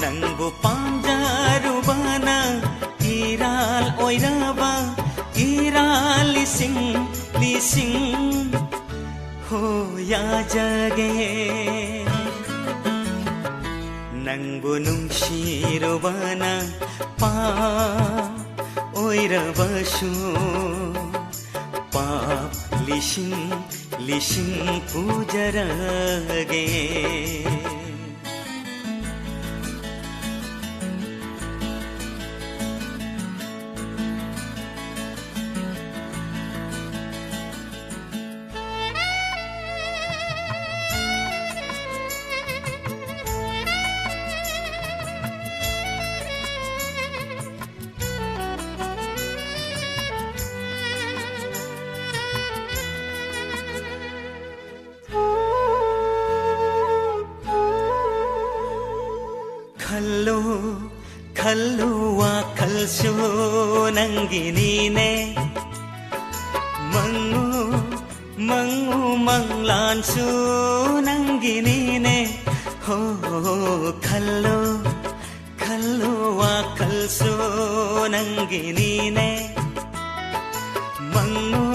ꯅꯪꯕꯨ ꯄꯥꯝꯖꯔꯨꯕꯅ ꯏꯔꯥꯜ ꯑꯣꯏꯔꯕ ꯏꯔꯥꯜ ꯂꯤꯁꯤꯡ ꯂꯤꯁꯤꯡ ꯍꯣ ꯌꯥꯖꯒꯦ꯫ ꯅꯪꯕꯨ ꯅꯨꯡꯁꯤꯔꯨꯕꯅ ꯄꯥꯞ ꯑꯣꯏꯔꯕꯁꯨ, ꯄꯥꯞ ꯂꯤꯁꯤꯡ ꯂꯤꯁꯤꯡ ꯄꯨꯖꯔꯒꯦ꯫ ꯈꯜꯂꯨ, ꯈꯜꯂꯨ, ꯋꯥꯈꯜꯁꯨ ꯅꯪꯒꯤꯅꯤꯅꯦ꯫ ꯃꯪꯉꯨ, ꯃꯪꯉꯨ, ꯃꯪꯂꯥꯟꯁꯨ ꯅꯪꯒꯤꯅꯤꯅꯦ꯫ ꯍꯣ, ꯈꯜꯂꯨ, ꯈꯜꯂꯨ, ꯋꯥꯈꯜꯁꯨ ꯅꯪꯒꯤꯅꯤꯅꯦ꯫ ꯃꯪꯉꯨ,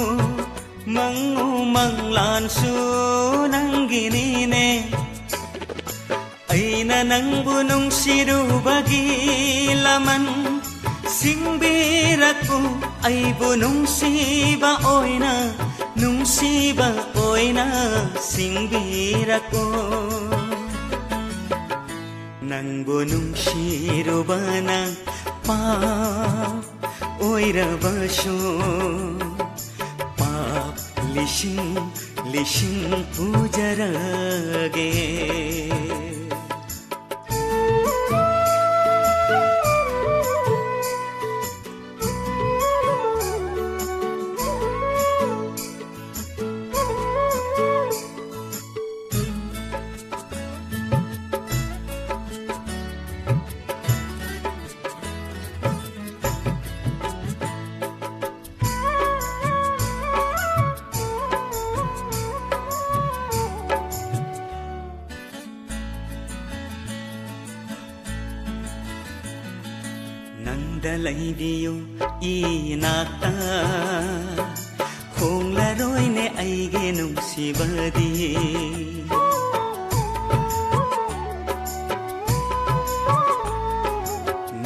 ꯃꯪꯉꯨ, ꯃꯪꯂꯥꯟꯁꯨ ꯅꯪꯒꯤꯅꯤꯅꯦ꯫ ꯑꯩꯅ ꯅꯪꯕꯨ ꯅꯨꯡꯁꯤꯔꯨꯕꯒꯤ ꯂꯃꯟ ꯁꯤꯡꯕꯤꯔꯛꯎ꯫ ꯑꯩꯕꯨ ꯅꯨꯡꯁꯤꯕ ꯑꯣꯏꯅ, ꯅꯨꯡꯁꯤꯕ ꯑꯣꯏꯅ ꯁꯤꯡꯕꯤꯔꯛꯎ꯫ ꯅꯪꯕꯨ ꯅꯨꯡꯁꯤꯔꯨꯕꯅ ꯄꯥꯞ ꯑꯣꯏꯔꯕꯁꯨ, ꯄꯥꯞ ꯂꯤꯁꯤꯡ ꯂꯤꯁꯤꯡ ꯄꯨꯖꯔꯒꯦ꯫ ꯂꯩꯕꯤꯌꯨ ꯏꯅꯥꯛꯇ, ꯍꯣꯡꯂꯔꯣꯏꯅꯦ ꯑꯩꯒꯤ ꯅꯨꯡꯁꯤꯕꯗꯤ꯫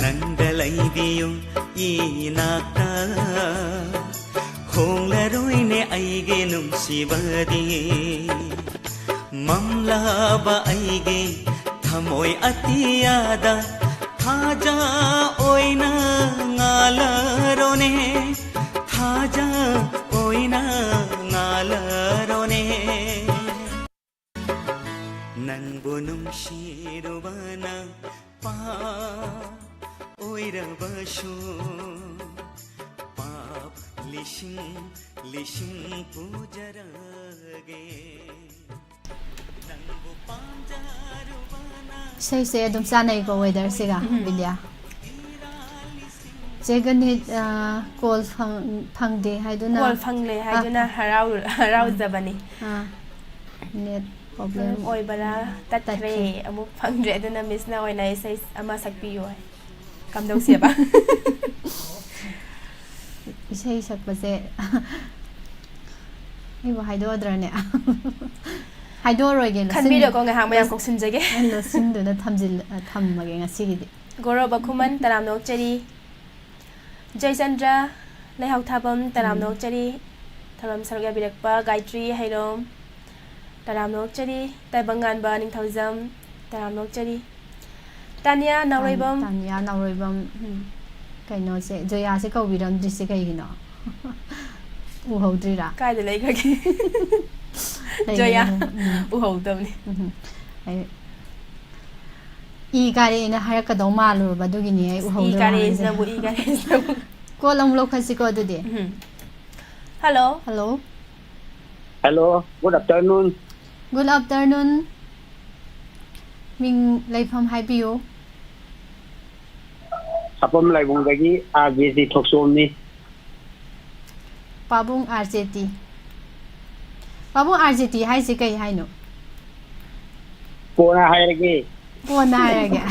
ꯅꯪꯒ ꯂꯩꯕꯤꯌꯨ ꯏꯅꯥꯛꯇ, ꯍꯣꯡꯂꯔꯣꯏꯅꯦ ꯑꯩꯒꯤ ꯅꯨꯡꯁꯤꯕꯗꯤ꯫ ꯃꯝꯂꯕ ꯑꯩꯒꯤ ꯊꯃꯣꯏ ꯑꯇꯤꯌꯥꯗ ꯊꯥꯖ ꯑꯣꯏꯅ ꯉꯥꯜꯂꯔꯣꯅꯦ, ꯊꯥꯖ ꯑꯣꯏꯅ ꯉꯥꯜꯂꯔꯣꯅꯦ꯫ ꯅꯪꯕꯨ ꯅꯨꯡꯁꯤꯔꯨꯕꯅ ꯄꯥꯞ ꯑꯣꯏꯔꯕꯁꯨ, ꯄꯥꯞ ꯂꯤꯁꯤꯡ ꯂꯤꯁꯤꯡ ꯄꯨꯖꯔꯒꯦ꯫ ꯅꯪꯕꯨ ꯄꯥꯝꯖꯔꯨꯕꯅ ꯏꯁꯩꯁꯦ ꯑꯗꯨꯝ ꯆꯥꯅꯩꯀꯣ weatherꯁꯤꯒ, ꯎꯝ꯫ ꯕꯤꯗ꯭ꯌꯥ? ꯆꯦ ꯒꯅꯤꯠ, ꯑ, call ꯐꯪ-, ꯐꯪꯗꯦ ꯍꯥꯏꯗꯨꯅ꯫ Call ꯐꯪꯂꯦ ꯑ, ꯍꯥꯏꯗꯨꯅ ꯍꯔꯥꯎ-, ꯍꯔꯥꯎꯖꯕꯅꯤ꯫ ꯑ, net problem ꯑꯣꯏꯕꯔꯥ? ꯇꯠꯈ꯭ꯔꯦ꯫ ꯇꯠꯈ꯭ꯔꯦ꯫ ꯑꯃꯨꯛ ꯐꯪꯗ꯭ꯔꯦ꯫ ꯑꯗꯨꯅ Missꯅ ꯑꯣꯏꯅ ꯏꯁꯩ ꯑꯃ ꯁꯛꯄꯤꯌꯨ ꯍꯥꯏ꯫ ꯀꯝꯗꯧꯁꯦꯕ? ꯏꯁꯩ ꯁꯛꯄꯁꯦ ꯑꯩꯕꯨ ꯍꯥꯏꯗꯣꯛꯑꯗ꯭ꯔꯅꯦ? ꯍꯥꯏꯗꯣꯛꯑꯔꯣꯏꯒꯦ, ꯂꯣꯠꯁꯤꯟ-, ꯈꯟꯕꯤꯔꯣꯀꯣ, ꯉꯥꯏꯍꯥꯛ ꯃꯌꯥꯝ ꯂꯣꯠ-, ꯀꯣꯛꯁꯤꯟꯖꯒꯦ꯫ ꯂꯣꯠꯁꯤꯟꯗꯨꯅ ꯊꯝꯖꯤꯜ-, ꯊꯝꯃꯒꯦ ꯉꯁꯤꯒꯤꯗꯤ꯫ ꯒꯣꯔꯣꯕ ꯈꯨꯃꯟ, ꯇꯔꯥꯝꯅ ꯑꯣꯛꯆꯔꯤ꯫ ꯖꯌꯆꯟꯗ꯭ꯔ ꯂꯩꯍꯥꯎꯊꯥꯕꯝ, ꯇꯔꯥꯝꯅ ꯎꯝ꯫ ꯑꯣꯛꯆꯔꯤ꯫ ꯊꯧꯔꯝ ꯁꯔꯨꯛ ꯌꯥꯕꯤꯔꯛꯄ ꯒꯥꯌꯇ꯭ꯔꯤ ꯍꯩꯔꯣꯝ, ꯇꯔꯥꯝꯅ ꯑꯣꯛꯆꯔꯤ꯫ ꯇꯥꯏꯕꯪꯉꯥꯟꯕ ꯅꯤꯡꯊꯧꯖꯝ, ꯇꯔꯥꯝꯅ ꯑꯣꯛꯆꯔꯤ꯫ ꯇꯥꯅꯤꯌꯥ ꯇꯥꯟ-, ꯅꯥꯎꯔꯩꯕꯝ꯫ ꯇꯥꯅꯤꯌꯥ ꯅꯥꯎꯔꯩꯕꯝ꯫ ꯎꯝ꯫ ꯀꯩꯅꯣꯁꯦ, ꯖꯣꯌꯥꯁꯦ ꯀꯧꯕꯤꯔꯝꯗ꯭ꯔꯤꯁꯦ ꯀꯩꯒꯤꯅꯣ? ꯎꯍꯧꯗ꯭ꯔꯤꯔꯥ? ꯀꯥꯏꯗ ꯂꯩꯈ꯭ꯔꯒꯦ? ꯂꯩꯕꯅꯦ, ꯖꯣꯌꯥ꯫ ꯎꯝ꯫ ꯎꯍꯧꯗꯕꯅꯤ꯫ ꯎꯝ꯫ ꯑꯩ ꯏ ꯀꯥꯔꯛꯑꯦꯅ ꯍꯥꯏꯔꯛꯀꯗꯧ ꯃꯥꯜꯂꯨꯔꯕ, ꯑꯗꯨꯒꯤꯅꯤ ꯑꯩ ꯏ ꯎꯍꯧꯗꯕ ꯀꯥꯔꯛꯑꯦꯁꯤ ꯍꯥꯏꯁꯦ꯫ ꯅꯪꯕꯨ, ꯏ ꯀꯥꯔꯛꯑꯦꯁꯤ ꯅꯪꯕꯨ꯫ Call ꯑꯃꯨꯛ ꯂꯧꯈꯠꯁꯤꯀꯣ ꯑꯗꯨꯗꯤ꯫ ꯎꯝ꯫ Hello꯫ Hello꯫ Hello, good afternoon꯫ Good afternoon꯫ ꯃꯤꯡ, ꯂꯩꯐꯝ ꯍꯥꯏꯕꯤꯌꯨ꯫ ꯁꯥꯄꯝ ꯂꯥꯏꯕꯨꯡꯗꯒꯤ ꯑꯥꯔ ꯖꯦ ꯇꯤ ꯊꯣꯛꯆꯣꯝꯅꯤ꯫ ꯄꯥꯕꯨꯡ ꯑꯥꯔ ꯖꯦ ꯇꯤ꯫ ꯄꯥꯕꯨꯡ ꯑꯥꯔ ꯖꯦ ꯇꯤ ꯍꯥꯏꯁꯦ ꯀꯩ ꯍꯥꯏꯅꯣ? ꯀꯣꯟꯅ ꯍꯥꯏꯔꯒꯦ꯫ ꯀꯣꯟꯅ ꯍꯥꯏꯔꯒꯦ꯫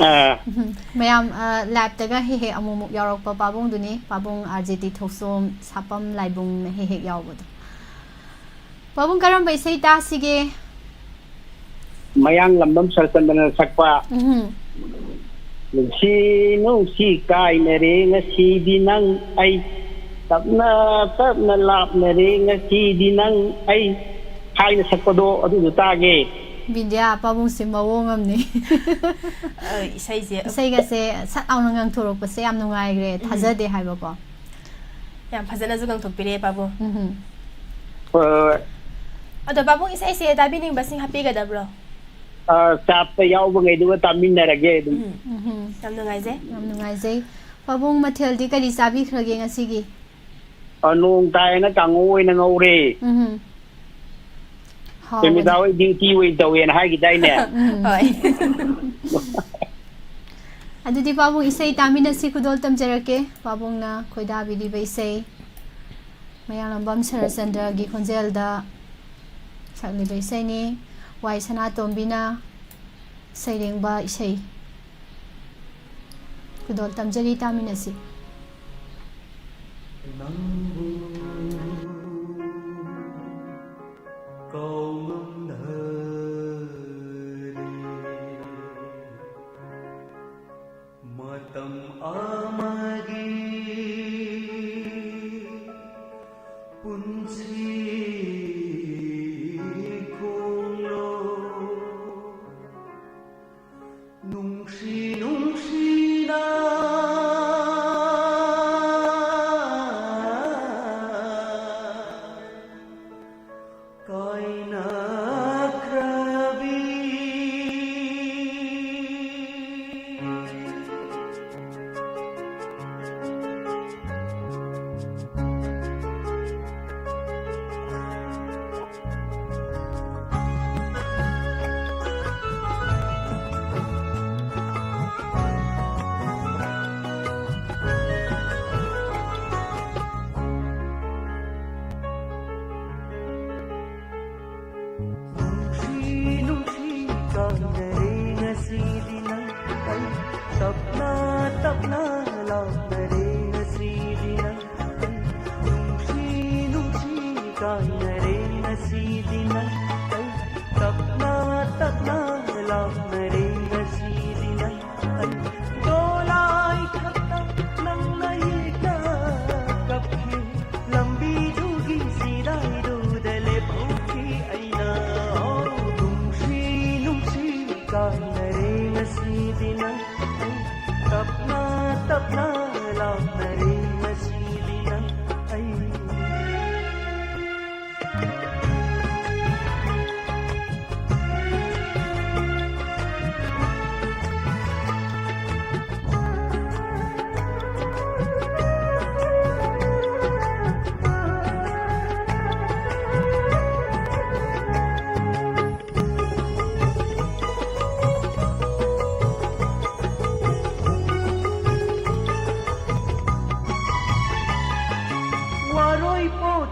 ꯑꯥ, ꯎꯝ, ꯃꯌꯥꯝ, ꯑ, live-ꯇꯒ ꯍꯦꯛ ꯍꯦꯛ ꯑꯃꯨꯛ ꯑꯃꯨꯛ ꯌꯥꯎꯔꯛꯄ ꯄꯥꯕꯨꯡꯗꯨꯅꯤ, ꯄꯥꯕꯨꯡ ꯑꯥꯔ ꯖꯦ ꯇꯤ ꯊꯣꯛꯆꯣꯝ ꯁꯥꯄꯝ ꯂꯥꯏꯕꯨꯡꯅ ꯍꯦꯛ ꯍꯦꯛ ꯌꯥꯎꯕꯗꯣ꯫ ꯄꯥꯕꯨꯡ, ꯀꯔꯝꯕ ꯏꯁꯩ ꯇꯥꯁꯤꯒꯦ? ꯃꯌꯥꯡ ꯂꯝꯕꯝ ꯁꯔꯆꯟꯗ꯭ꯔꯅ ꯁꯛꯄ, ꯎꯝ꯫ "ꯅꯨꯡꯁꯤ ꯅꯨꯡꯁꯤ ꯀꯥꯏꯅꯔꯦ ꯉꯁꯤꯗꯤ ꯅꯪ ꯑꯩ, ꯇꯞꯅ ꯇꯞꯅ ꯂꯥꯞꯅꯔꯦ ꯉꯁꯤꯗꯤ ꯅꯪ ꯑꯩ" ꯍꯥꯏꯅ ꯁꯛꯄꯗꯣ, ꯑꯗꯨꯗꯣ ꯇꯥꯒꯦ꯫ ꯕꯤꯟꯗ꯭ꯌꯥ, ꯄꯥꯕꯨꯡꯁꯦ ꯃꯑꯣꯡ ꯑꯃꯅꯤ꯫ ꯑ, ꯏꯁꯩꯁꯦ꯫ ꯏꯁꯩꯒꯁꯦ ꯁꯠ ꯂꯥꯎꯅ ꯉꯪꯊꯣꯔꯛꯄꯁꯦ ꯌꯥꯝ ꯅꯨꯡꯉꯥꯏꯈ꯭ꯔꯦ, ꯎꯝ꯫ ꯊꯥꯖꯗꯦ ꯍꯥꯏꯕꯀꯣ꯫ ꯌꯥꯝ ꯐꯖꯅꯁꯨ ꯉꯪꯊꯣꯛꯄꯤꯔꯛꯑꯦ, ꯄꯥꯕꯨꯡ꯫ ꯎꯝ꯫ ꯍꯣꯏ, ꯍꯣꯏ, ꯍꯣꯏ꯫ ꯑꯗꯣ ꯄꯥꯕꯨꯡ, ꯏꯁꯩꯁꯦ ꯇꯥꯕꯤꯅꯤꯡꯕꯁꯤꯡ ꯍꯥꯞꯄꯤꯒꯗꯕ꯭ꯔꯣ? ꯑ, chat-ꯇ ꯌꯥꯎꯕꯉꯩꯗꯨꯒ ꯇꯥꯃꯤꯟꯅꯔꯒꯦ ꯑꯗꯨꯝ꯫ ꯎꯝ꯫ ꯎꯝ꯫ ꯌꯥꯝ ꯅꯨꯡꯉꯥꯏꯖꯩ꯫ ꯌꯥꯝ ꯅꯨꯡꯉꯥꯏꯖꯩ꯫ ꯄꯥꯕꯨꯡ, ꯃꯊꯦꯜꯗꯤ ꯀꯔꯤ ꯆꯥꯕꯤꯈ꯭ꯔꯒꯦ ꯉꯁꯤꯒꯤ? ꯑ, ꯅꯣꯡ ꯇꯥꯏꯌꯦꯅ ꯀꯥꯡꯉꯧ ꯑꯣꯏꯅ ꯉꯧꯔꯦ꯫ ꯎꯝ꯫ ꯍꯥꯎꯕꯅꯤ꯫ ꯁꯦꯃꯤꯗꯥ ꯍꯣꯏ duty ꯑꯣꯏꯅ ꯇꯧꯋꯦꯅ ꯍꯥꯏꯈꯤꯗꯥꯏꯅꯦ? ꯎꯝ꯫ ꯍꯣꯏ꯫ ꯑꯗꯨꯗꯤ ꯄꯥꯕꯨꯡ, ꯏꯁꯩ ꯇꯥꯃꯤꯟꯅꯁꯤ, ꯈꯨꯗꯣꯜ ꯇꯝꯖꯔꯛꯀꯦ꯫ ꯄꯥꯕꯨꯡꯅ ꯈꯣꯏꯗꯥꯕꯤꯔꯤꯕ ꯏꯁꯩ, ꯃꯌꯥꯡꯂꯝꯕꯝ ꯁꯔꯆꯟꯗ꯭ꯔꯒꯤ ꯈꯣꯟꯖꯦꯜꯗ ꯁꯛꯂꯤꯕ ꯏꯁꯩꯅꯤ꯫ ꯋꯥꯏ ꯁꯅꯥꯇꯣꯝꯕꯤꯅ ꯁꯩꯔꯦꯡꯕ ꯏꯁꯩ꯫ ꯈꯨꯗꯣꯜ ꯇꯝꯖꯔꯤ, ꯇꯥꯃꯤꯟꯅꯁꯤ꯫ ꯅꯪꯕꯨ ꯀꯥꯎꯉꯝꯗꯔꯦ꯫ ꯃꯇꯝ ꯑꯃꯒꯤ ꯄꯨꯟꯁꯤ ꯈꯣꯡꯂꯣ ꯅꯨꯡꯁꯤ ꯅꯨꯡꯁꯤꯅ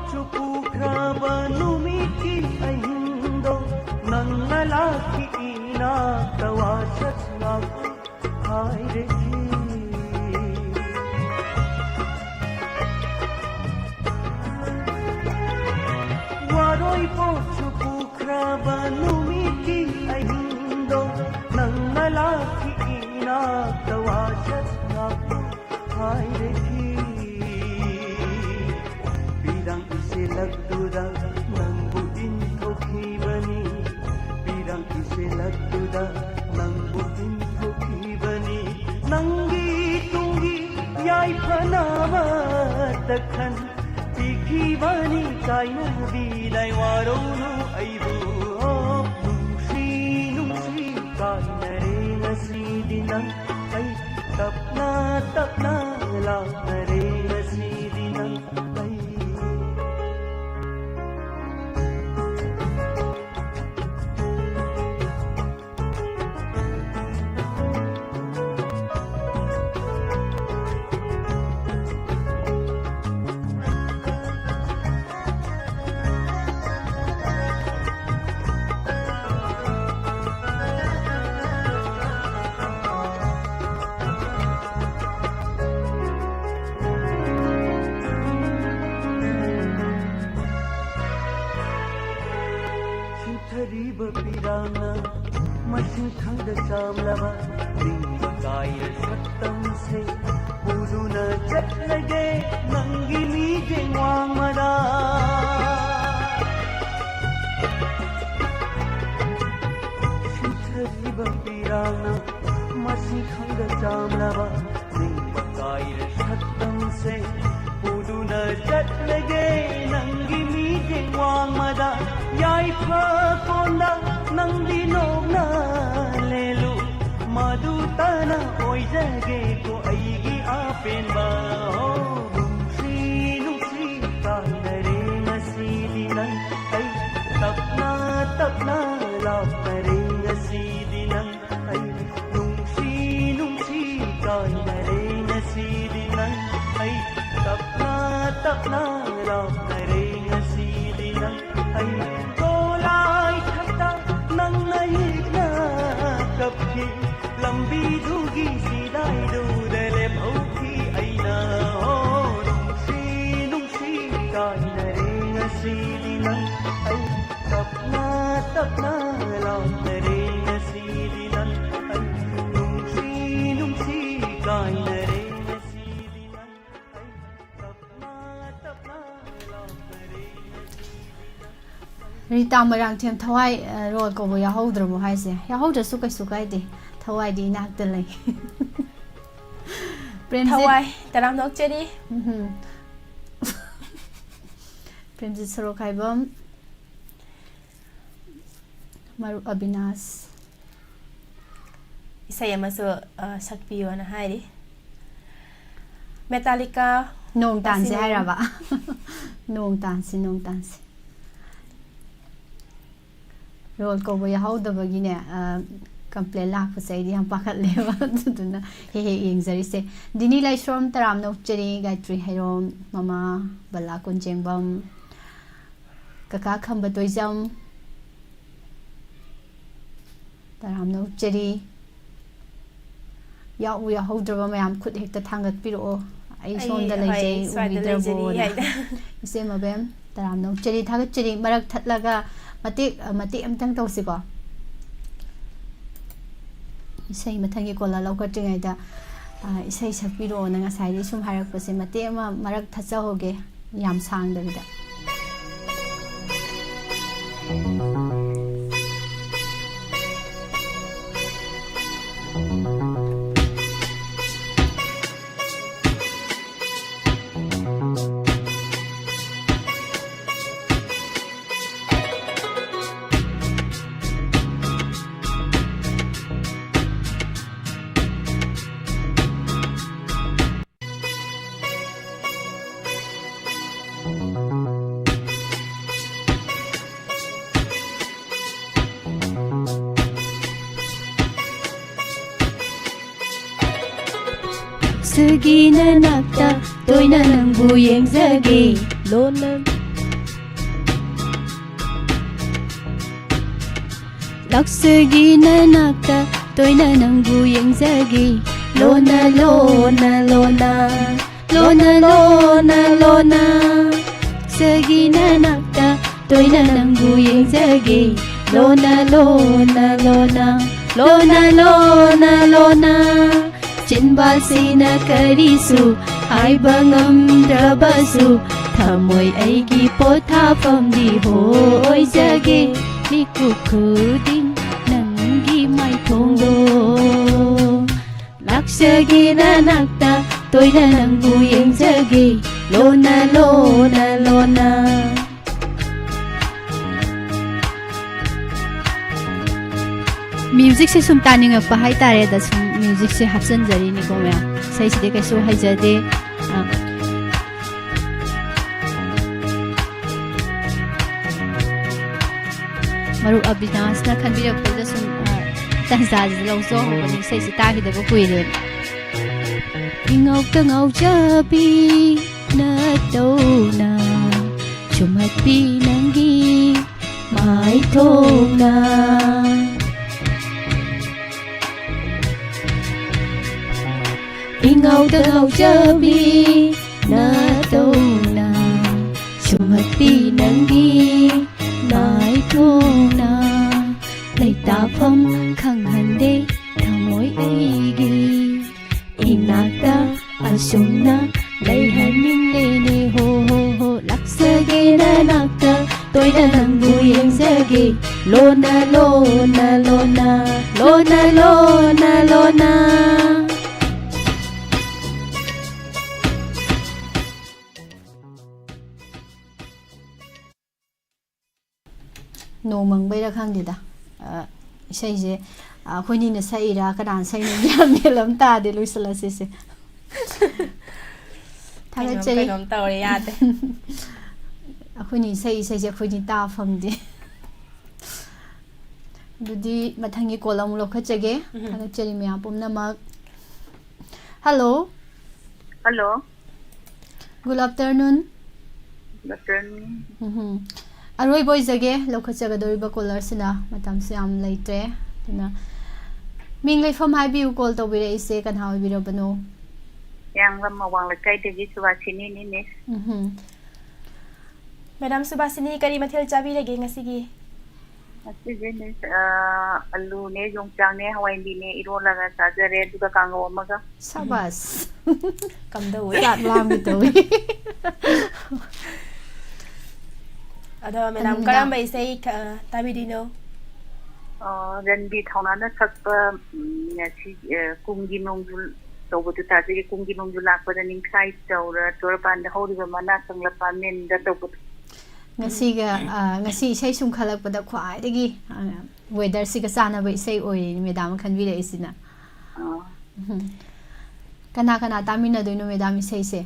ꯆꯨꯄꯨꯈ꯭ꯔꯕ ꯅꯨꯃꯤꯠꯀꯤ ꯑꯍꯤꯡꯗꯣ ꯅꯪꯅ ꯂꯥꯛꯈꯤ ꯏꯅꯥꯛꯇ ꯋꯥꯁꯛ ꯉꯥꯛꯄꯨ ꯍꯥꯏꯔꯛꯈꯤ꯫ ꯋꯥꯔꯣꯏ ꯄꯣꯠꯁꯨ ꯄꯨꯈ꯭ꯔꯕ ꯅꯨꯃꯤꯠꯀꯤ ꯑꯍꯤꯡꯗꯣ ꯅꯪꯅ ꯂꯥꯛꯈꯤ ꯏꯅꯥꯛꯇ ꯋꯥꯁꯛ ꯉꯥꯛꯄꯨ ꯍꯥꯏꯔꯛꯈꯤ꯫ ꯄꯤꯔꯥꯡ ꯏꯆꯦꯜꯂꯛꯇꯨꯗ ꯅꯪꯕꯨ ꯏꯟꯊꯣꯛꯈꯤꯕꯅꯤ꯫ ꯄꯤꯔꯥꯡ ꯏꯆꯦꯜꯂꯛꯇꯨꯗ ꯅꯪꯕꯨ ꯏꯟꯊꯣꯛꯈꯤꯕꯅꯤ꯫ ꯅꯪꯒꯤ ꯇꯨꯡꯒꯤ ꯌꯥꯏꯐꯅꯕ ꯇꯛꯈꯟ ꯄꯤꯈꯤꯕꯅꯤ꯫ ꯆꯥꯏꯅꯕꯤꯗꯥꯏ ꯋꯥꯔꯧꯅꯨ ꯑꯩꯕꯨ꯫ ꯑꯣ, ꯅꯨꯡꯁꯤ ꯅꯨꯡꯁꯤ ꯀꯥꯏꯅꯔꯦ ꯉꯁꯤꯗꯤ ꯅꯪ ꯑꯩ꯫ ꯇꯞꯅ ꯇꯞꯅ ꯂꯥꯛꯅꯔꯦ ꯉꯁꯤꯗꯤ ꯅꯪ ꯑꯩ꯫ ꯁꯤꯟꯊꯔꯤꯕ ꯄꯤꯔꯥꯡꯅ ꯃꯁꯤꯡ ꯈꯪꯗ ꯆꯥꯝꯂꯕ ꯅꯤꯡꯕ ꯀꯥꯏꯔ ꯁꯛꯇꯝꯁꯦ ꯄꯨꯗꯨꯅ ꯆꯠꯂꯒꯦ ꯅꯪꯒꯤ ꯃꯤꯠꯌꯦꯡ ꯋꯥꯡꯃꯗ꯫ ꯁꯤꯟꯊꯔꯤꯕ ꯄꯤꯔꯥꯡꯅ ꯃꯁꯤꯡ ꯈꯪꯗ ꯆꯥꯝꯂꯕ ꯅꯤꯡꯕ ꯀꯥꯏꯔ ꯁꯛꯇꯝꯁꯦ ꯄꯨꯗꯨꯅ ꯆꯠꯂꯒꯦ ꯅꯪꯒꯤ ꯃꯤꯠꯌꯦꯡ ꯋꯥꯡꯃꯗ꯫ ꯌꯥꯏꯐ ꯀꯣꯟꯗ ꯅꯪꯗꯤ ꯅꯣꯛꯅ ꯂꯦꯜꯂꯨ, ꯃꯗꯨꯇꯅ ꯑꯣꯏꯖꯒꯦꯀꯣ ꯑꯩꯒꯤ ꯑꯄꯦꯟꯕ꯫ ꯑꯣ, ꯅꯨꯡꯁꯤ ꯇꯞꯅ ꯂꯥꯎꯅꯔꯦ ꯉꯁꯤꯗꯤ ꯅꯪ ꯑꯩ꯫ ꯗꯣꯂꯥꯏ ꯊꯛꯇ ꯅꯪꯅ ꯌꯦꯛꯅ ꯀꯞꯈꯤ꯫ ꯂꯝꯕꯤꯗꯨꯒꯤ ꯁꯤꯗꯥꯏꯗꯨꯗ ꯂꯦꯞꯍꯧꯈꯤ ꯑꯩꯅ꯫ ꯑꯣ, ꯅꯨꯡꯁꯤ ꯅꯨꯡꯁꯤ ꯀꯥꯏꯅꯔꯦ ꯉꯁꯤꯗꯤ ꯅꯪ ꯑꯩ꯫ ꯇꯞꯅ ꯇꯞꯅ ꯂꯥꯎꯅꯔꯦ ꯉꯁꯤꯗꯤ ꯅꯪ ꯑꯩ꯫ ꯅꯨꯡꯁꯤ ꯅꯨꯡꯁꯤ ꯀꯥꯏꯅꯔꯦ ꯉꯁꯤꯗꯤ ꯅꯪ ꯑꯩ꯫ ꯇꯞꯅ ꯇꯞꯅ ꯂꯥꯎꯅꯔꯦ ꯉꯁꯤꯗꯤ ꯅꯪ꯫ ꯔꯤꯇꯥ ꯃꯣꯏꯔꯥꯡꯊꯦꯝ ꯊꯋꯥꯏ, ꯑ, ꯔꯣꯜ ꯀꯧꯕ ꯌꯥꯎꯍꯧꯗ꯭ꯔꯕꯣ ꯍꯥꯏꯁꯦ? ꯌꯥꯎꯍꯧꯗ꯭ꯔꯁꯨ ꯀꯩꯁꯨ ꯀꯥꯏꯗꯦ, ꯊꯋꯥꯏꯗꯤ ꯏꯅꯥꯛꯇ ꯂꯩ꯫ ꯄ꯭ꯔꯦꯝꯖꯤꯠ꯫ ꯊꯋꯥꯏ ꯇꯔꯥꯝꯅ ꯑꯣꯛꯆꯔꯤ꯫ ꯎꯝꯍꯨꯝ꯫ ꯄ꯭ꯔꯦꯝꯖꯤꯠ ꯁꯣꯔꯣꯛꯈꯥꯏꯕꯝ꯫ ꯃꯔꯨꯞ ꯑꯕꯤꯅꯥꯁ꯫ ꯏꯁꯩ ꯑꯃꯁꯨ, ꯑ, ꯁꯛꯄꯤꯌꯣꯅ ꯍꯥꯏꯔꯤ꯫ ꯃꯦꯇꯥꯂꯤꯀꯥ꯫ ꯅꯣꯡ ꯇꯥꯟꯁꯤ ꯉꯁꯤ ꯍꯥꯏꯔꯕ? ꯅꯣꯡ ꯇꯥꯟꯁꯤ, ꯅꯣꯡ ꯇꯥꯟꯁꯤ꯫ ꯔꯣꯜ ꯀꯧꯕ ꯌꯥꯎꯍꯧꯗꯕꯒꯤꯅꯦ, ꯑ, ꯀꯝꯄ꯭ꯂꯦꯟ ꯂꯥꯛꯄꯁꯦ ꯑꯩꯗꯤ ꯌꯥꯝ ꯄꯥꯈꯠꯂꯦꯕ꯫ ꯑꯗꯨꯗꯨꯅ ꯍꯦꯛ ꯍꯦꯛ ꯌꯦꯡꯖꯔꯤꯁꯦ꯫ ꯗꯤꯅꯤ ꯂꯥꯏꯁ꯭ꯔꯣꯝ, ꯇꯔꯥꯝꯅ ꯑꯣꯛꯆꯔꯤ, ꯒꯥꯌꯇ꯭ꯔꯤ ꯍꯩꯔꯣꯝ, ꯃꯃꯥ ꯕꯂꯥ ꯀꯣꯟꯖꯦꯡꯕꯝ, ꯀꯀꯥ ꯈꯝꯕ ꯇꯣꯏꯖꯝ, ꯇꯔꯥꯝꯅ ꯑꯣꯛꯆꯔꯤ꯫ ꯌꯥꯎꯕ ꯌꯥꯎꯍꯧꯗ꯭ꯔꯕ ꯃꯌꯥꯝ ꯈꯨꯠ ꯍꯦꯛꯇ ꯊꯥꯡꯒꯠꯄꯤꯔꯛꯑꯣ꯫ ꯑꯩ ꯑꯩ, ꯁꯣꯝꯗ ꯍꯣꯏ, ꯂꯩꯖꯩ, ꯁ꯭ꯋꯥꯏꯗ ꯎꯕꯤꯗ꯭ꯔꯕꯣꯅ꯫ ꯂꯩꯖꯔꯤ ꯍꯥꯏꯅ꯫ ꯏꯆꯦ ꯃꯕꯦꯝ, ꯇꯔꯥꯝꯅ ꯑꯣꯛꯆꯔꯤ, ꯊꯥꯒꯠꯆꯔꯤ꯫ ꯃꯔꯛ ꯊꯠꯂꯒ ꯃꯇꯦꯛ, ꯃꯇꯦꯛ ꯑꯃꯇꯪ ꯇꯧꯁꯤꯀꯣ꯫ ꯏꯁꯩ ꯃꯊꯪꯒꯤ ꯀꯣꯂꯔ ꯂꯧꯈꯠꯇ꯭ꯔꯤꯉꯩꯗ, ꯑ, ꯏꯁꯩ ꯁꯛꯄꯤꯔꯛꯑꯣꯅ ꯉꯁꯥꯏꯗꯩ ꯁꯨꯝ ꯍꯥꯏꯔꯛꯄꯁꯦ ꯃꯇꯦꯛ ꯑꯃ ꯃꯔꯛ ꯊꯠꯆꯍꯧꯒꯦ, ꯌꯥꯝ ꯁꯥꯡꯗꯕꯤꯗ꯫ ꯁꯤꯒꯤ ꯅꯅꯥꯛꯇ ꯇꯣꯏꯅ ꯅꯪꯕꯨ ꯌꯦꯡꯖꯒꯦ꯫ ꯂꯣꯟꯅ ꯂꯥꯛꯆꯒꯦ ꯅꯅꯥꯛꯇ, ꯇꯣꯏꯅ ꯅꯪꯕꯨ ꯌꯦꯡꯖꯒꯦ꯫ ꯂꯣꯟꯅ ꯂꯣꯟꯅ ꯂꯣꯟꯅ ꯂꯣꯟꯅ ꯂꯣꯟꯅ ꯂꯣꯟꯅ ꯆꯒꯦ ꯅꯅꯥꯛꯇ, ꯇꯣꯏꯅ ꯅꯪꯕꯨ ꯌꯦꯡꯖꯒꯦ꯫ ꯂꯣꯟꯅ ꯂꯣꯟꯅ ꯂꯣꯟꯅ ꯂꯣꯟꯅ ꯂꯣꯟꯅ ꯂꯣꯟꯅ ꯆꯤꯟꯕꯥꯜꯁꯤꯅ ꯀꯔꯤꯁꯨ ꯍꯥꯏꯕ ꯉꯝꯗ꯭ꯔꯕꯁꯨ, ꯊꯃꯣꯏ ꯑꯩꯒꯤ ꯄꯣꯊꯥꯐꯝꯗꯤ ꯍꯣ ꯑꯣꯏꯖꯒꯦ꯫ ꯃꯤꯀꯨꯞ ꯈꯨꯗꯤꯡ ꯅꯪꯒꯤ ꯃꯥꯏꯊꯣꯡꯗꯣ ꯂꯥꯛꯆꯒꯦ ꯅꯅꯥꯛꯇ, ꯇꯣꯏꯅ ꯅꯪꯕꯨ ꯌꯦꯡꯖꯒꯦ꯫ ꯂꯣꯟꯅ ꯂꯣꯟꯅ ꯂꯣꯟꯅ ꯃ꯭ꯌꯨꯖꯤꯛꯁꯦ ꯁꯨꯝ ꯇꯥꯅꯤꯡꯉꯛꯄ ꯍꯥꯏꯇꯥꯔꯦ꯫ ꯑꯗ ꯁꯨꯝ ꯃ꯭ꯌꯨꯖꯤꯛꯁꯦ ꯍꯥꯞꯆꯤꯟꯖꯔꯤꯅꯤꯀꯣ ꯃꯌꯥꯝ꯫ ꯏꯁꯩꯁꯤꯗꯤ ꯀꯩꯁꯨ ꯍꯩꯖꯗꯦ꯫ ꯑꯥ꯫ ꯃꯔꯨꯞ ꯑꯕꯤꯅꯥꯁꯅ ꯈꯟꯕꯤꯔꯛꯄꯗ ꯁꯨꯝ, ꯑꯥ, ꯇꯟꯖꯥꯁꯤꯗ ꯂꯧꯖꯍꯧꯕꯅꯤ꯫ ꯏꯁꯩꯁꯤ ꯇꯥꯈꯤꯗꯕ ꯀꯨꯏꯔꯦ꯫ ꯏꯉꯥꯎꯇ ꯉꯥꯎꯖꯕꯤ ꯅꯇꯧꯅ ꯁꯨꯝꯍꯠꯄꯤ ꯅꯪꯒꯤ ꯃꯥꯏꯊꯣꯡꯅ꯫ ꯏꯉꯥꯎꯇ ꯉꯥꯎꯖꯕꯤ ꯅꯇꯧꯅ ꯁꯨꯝꯍꯠꯄꯤ ꯅꯪꯒꯤ ꯃꯥꯏꯊꯣꯡꯅ꯫ ꯂꯩꯇꯥꯐꯝ ꯈꯪꯍꯟꯗꯦ ꯊꯃꯣꯏ ꯑꯩꯒꯤ ꯏꯅꯥꯛꯇ ꯑꯁꯨꯝꯅ ꯂꯩꯍꯟꯅꯤꯡꯂꯦꯅꯦ ꯍꯣ ꯍꯣ ꯍꯣ꯫ ꯂꯥꯛꯆꯒꯦ ꯅꯅꯥꯛꯇ ꯇꯣꯏꯅ ꯅꯪꯕꯨ ꯌꯦꯡꯖꯒꯦ꯫ ꯂꯣꯟꯅ ꯂꯣꯟꯅ ꯂꯣꯟꯅ ꯂꯣꯟꯅ ꯂꯣꯟꯅ ꯂꯣꯟꯅ ꯅꯣꯡ ꯃꯪꯕꯩꯔꯥ ꯈꯪꯗꯦꯗ꯫ ꯑ, ꯏꯁꯩꯁꯦ, ꯑ, ꯑꯩꯈꯣꯏꯅꯤꯅ ꯁꯛꯏꯔꯥ ꯀꯅꯥꯅ ꯁꯛꯏꯅꯣ ꯒ꯭ꯌꯥꯟ ꯃꯦꯟ ꯑꯃ ꯇꯥꯗꯦ꯫ ꯂꯣꯏꯁꯤꯜꯂꯁꯤꯁꯦ꯫ ꯊꯥꯒꯠꯆꯔꯤ꯫ ꯀꯩꯅꯣꯝ ꯇꯧꯔꯦ, ꯌꯥꯗꯦ꯫ ꯑꯩꯈꯣꯏꯅꯤ ꯁꯛꯏ ꯏꯁꯩꯁꯦ ꯑꯩꯈꯣꯏꯅꯤ ꯇꯥ ꯐꯪꯗꯦ꯫ ꯑꯗꯨꯗꯤ ꯃꯊꯪꯒꯤ ꯀꯣꯜ ꯑꯃꯨꯛ ꯂꯧꯈꯠꯆꯒꯦ꯫ ꯎꯝ꯫ ꯊꯥꯒꯠꯆꯔꯤ ꯃꯌꯥꯝ ꯄꯨꯝꯅꯃꯛ꯫ Hello. Hello. Good afternoon. Good afternoon. ꯎꯝꯍꯨꯝ꯫ ꯑꯔꯣꯏꯕ ꯑꯣꯏꯖꯒꯦ ꯂꯧꯈꯠꯆꯒꯗꯧꯔꯤꯕ ꯀꯣꯂꯔꯁꯤꯅ, ꯃꯇꯝꯁꯨ ꯌꯥꯝ ꯂꯩꯇ꯭ꯔꯦ꯫ ꯑꯗꯨꯅ ꯃꯤꯡ ꯂꯩꯐꯝ ꯍꯥꯏꯕꯤꯌꯨ, ꯀꯣꯜ ꯇꯧꯕꯤꯔꯛꯏꯁꯦ ꯀꯅꯥ ꯑꯣꯏꯕꯤꯔꯕꯅꯣ? ꯍꯤꯌꯥꯡꯂꯝ ꯑꯋꯥꯡ ꯂꯩꯀꯥꯏꯗꯒꯤ ꯁꯨꯕꯥꯁꯤꯅꯤꯅꯤꯅꯦ꯫ ꯎꯝꯍꯨꯝ꯫ ꯃꯦꯗꯥꯝ ꯁꯨꯕꯥꯁꯤꯅꯤ, ꯀꯔꯤ ꯃꯊꯦꯜ ꯆꯥꯕꯤꯔꯒꯦ ꯉꯁꯤꯒꯤ? ꯉꯁꯤꯁꯦ ꯃꯤꯁ ꯑꯂꯨꯅꯦ, ꯌꯣꯡꯆꯥꯛꯅꯦ, ꯍꯋꯥꯏꯟꯕꯤꯅꯦ ꯏꯔꯣꯜꯂꯒ ꯆꯥꯖꯔꯦ, ꯑꯗꯨꯒ ꯀꯥꯡꯉꯧ ꯑꯃꯒ꯫ ꯁꯕꯥꯁ꯫ ꯀꯝꯗꯧꯋꯦ? ꯆꯥꯛ ꯂꯥꯝꯒꯦ ꯇꯧꯋꯤ꯫ ꯑꯗꯣ ꯃꯦꯗꯥꯝ, ꯃꯦꯗꯥꯝ꯫ ꯀꯔꯝꯕ ꯏꯁꯩ ꯈ- ꯇꯥꯕꯤꯗꯣꯏꯅꯣ? ꯑ, ꯔꯟꯕꯤꯔ ꯊꯧꯅꯥꯅ ꯁꯛꯄ, ꯎꯝ, ꯉꯁꯤ, ꯑ, ꯀꯨꯝꯒꯤ ꯅꯣꯡꯖꯨ ꯇꯧꯕꯗꯨ ꯇꯥꯖꯒꯦ꯫ ꯀꯨꯝꯒꯤ ꯅꯣꯡꯖꯨ ꯂꯥꯛꯄꯗ ꯅꯤꯡꯈꯥꯏ ꯇꯧꯔ ꯇꯣꯔꯕꯥꯟꯗ ꯍꯧꯔꯤꯕ ꯃꯅꯥ ꯀꯪꯂ ꯄꯥꯃꯦꯟꯗ ꯇꯧꯕꯗꯨ꯫ ꯉꯁꯤꯒ ꯑ, ꯉꯁꯤ ꯏꯁꯩ ꯁꯨꯝ ꯈꯜꯂꯛꯄꯗ ꯈ꯭ꯋꯥꯏꯗꯒꯤ ꯋꯦꯗꯔꯁꯤꯒ ꯆꯥꯟꯅꯕ ꯏꯁꯩ ꯑꯣꯏꯔꯦꯅꯦ ꯃꯦꯗꯥꯝ ꯈꯟꯕꯤꯔꯛꯏꯁꯤꯅ꯫ ꯑ, ꯎꯝ꯫ ꯀꯅꯥ ꯀꯅꯥ ꯇꯥꯃꯤꯟꯅꯗꯣꯏꯅꯣ ꯃꯦꯗꯥꯝ ꯏꯁꯩꯁꯦ?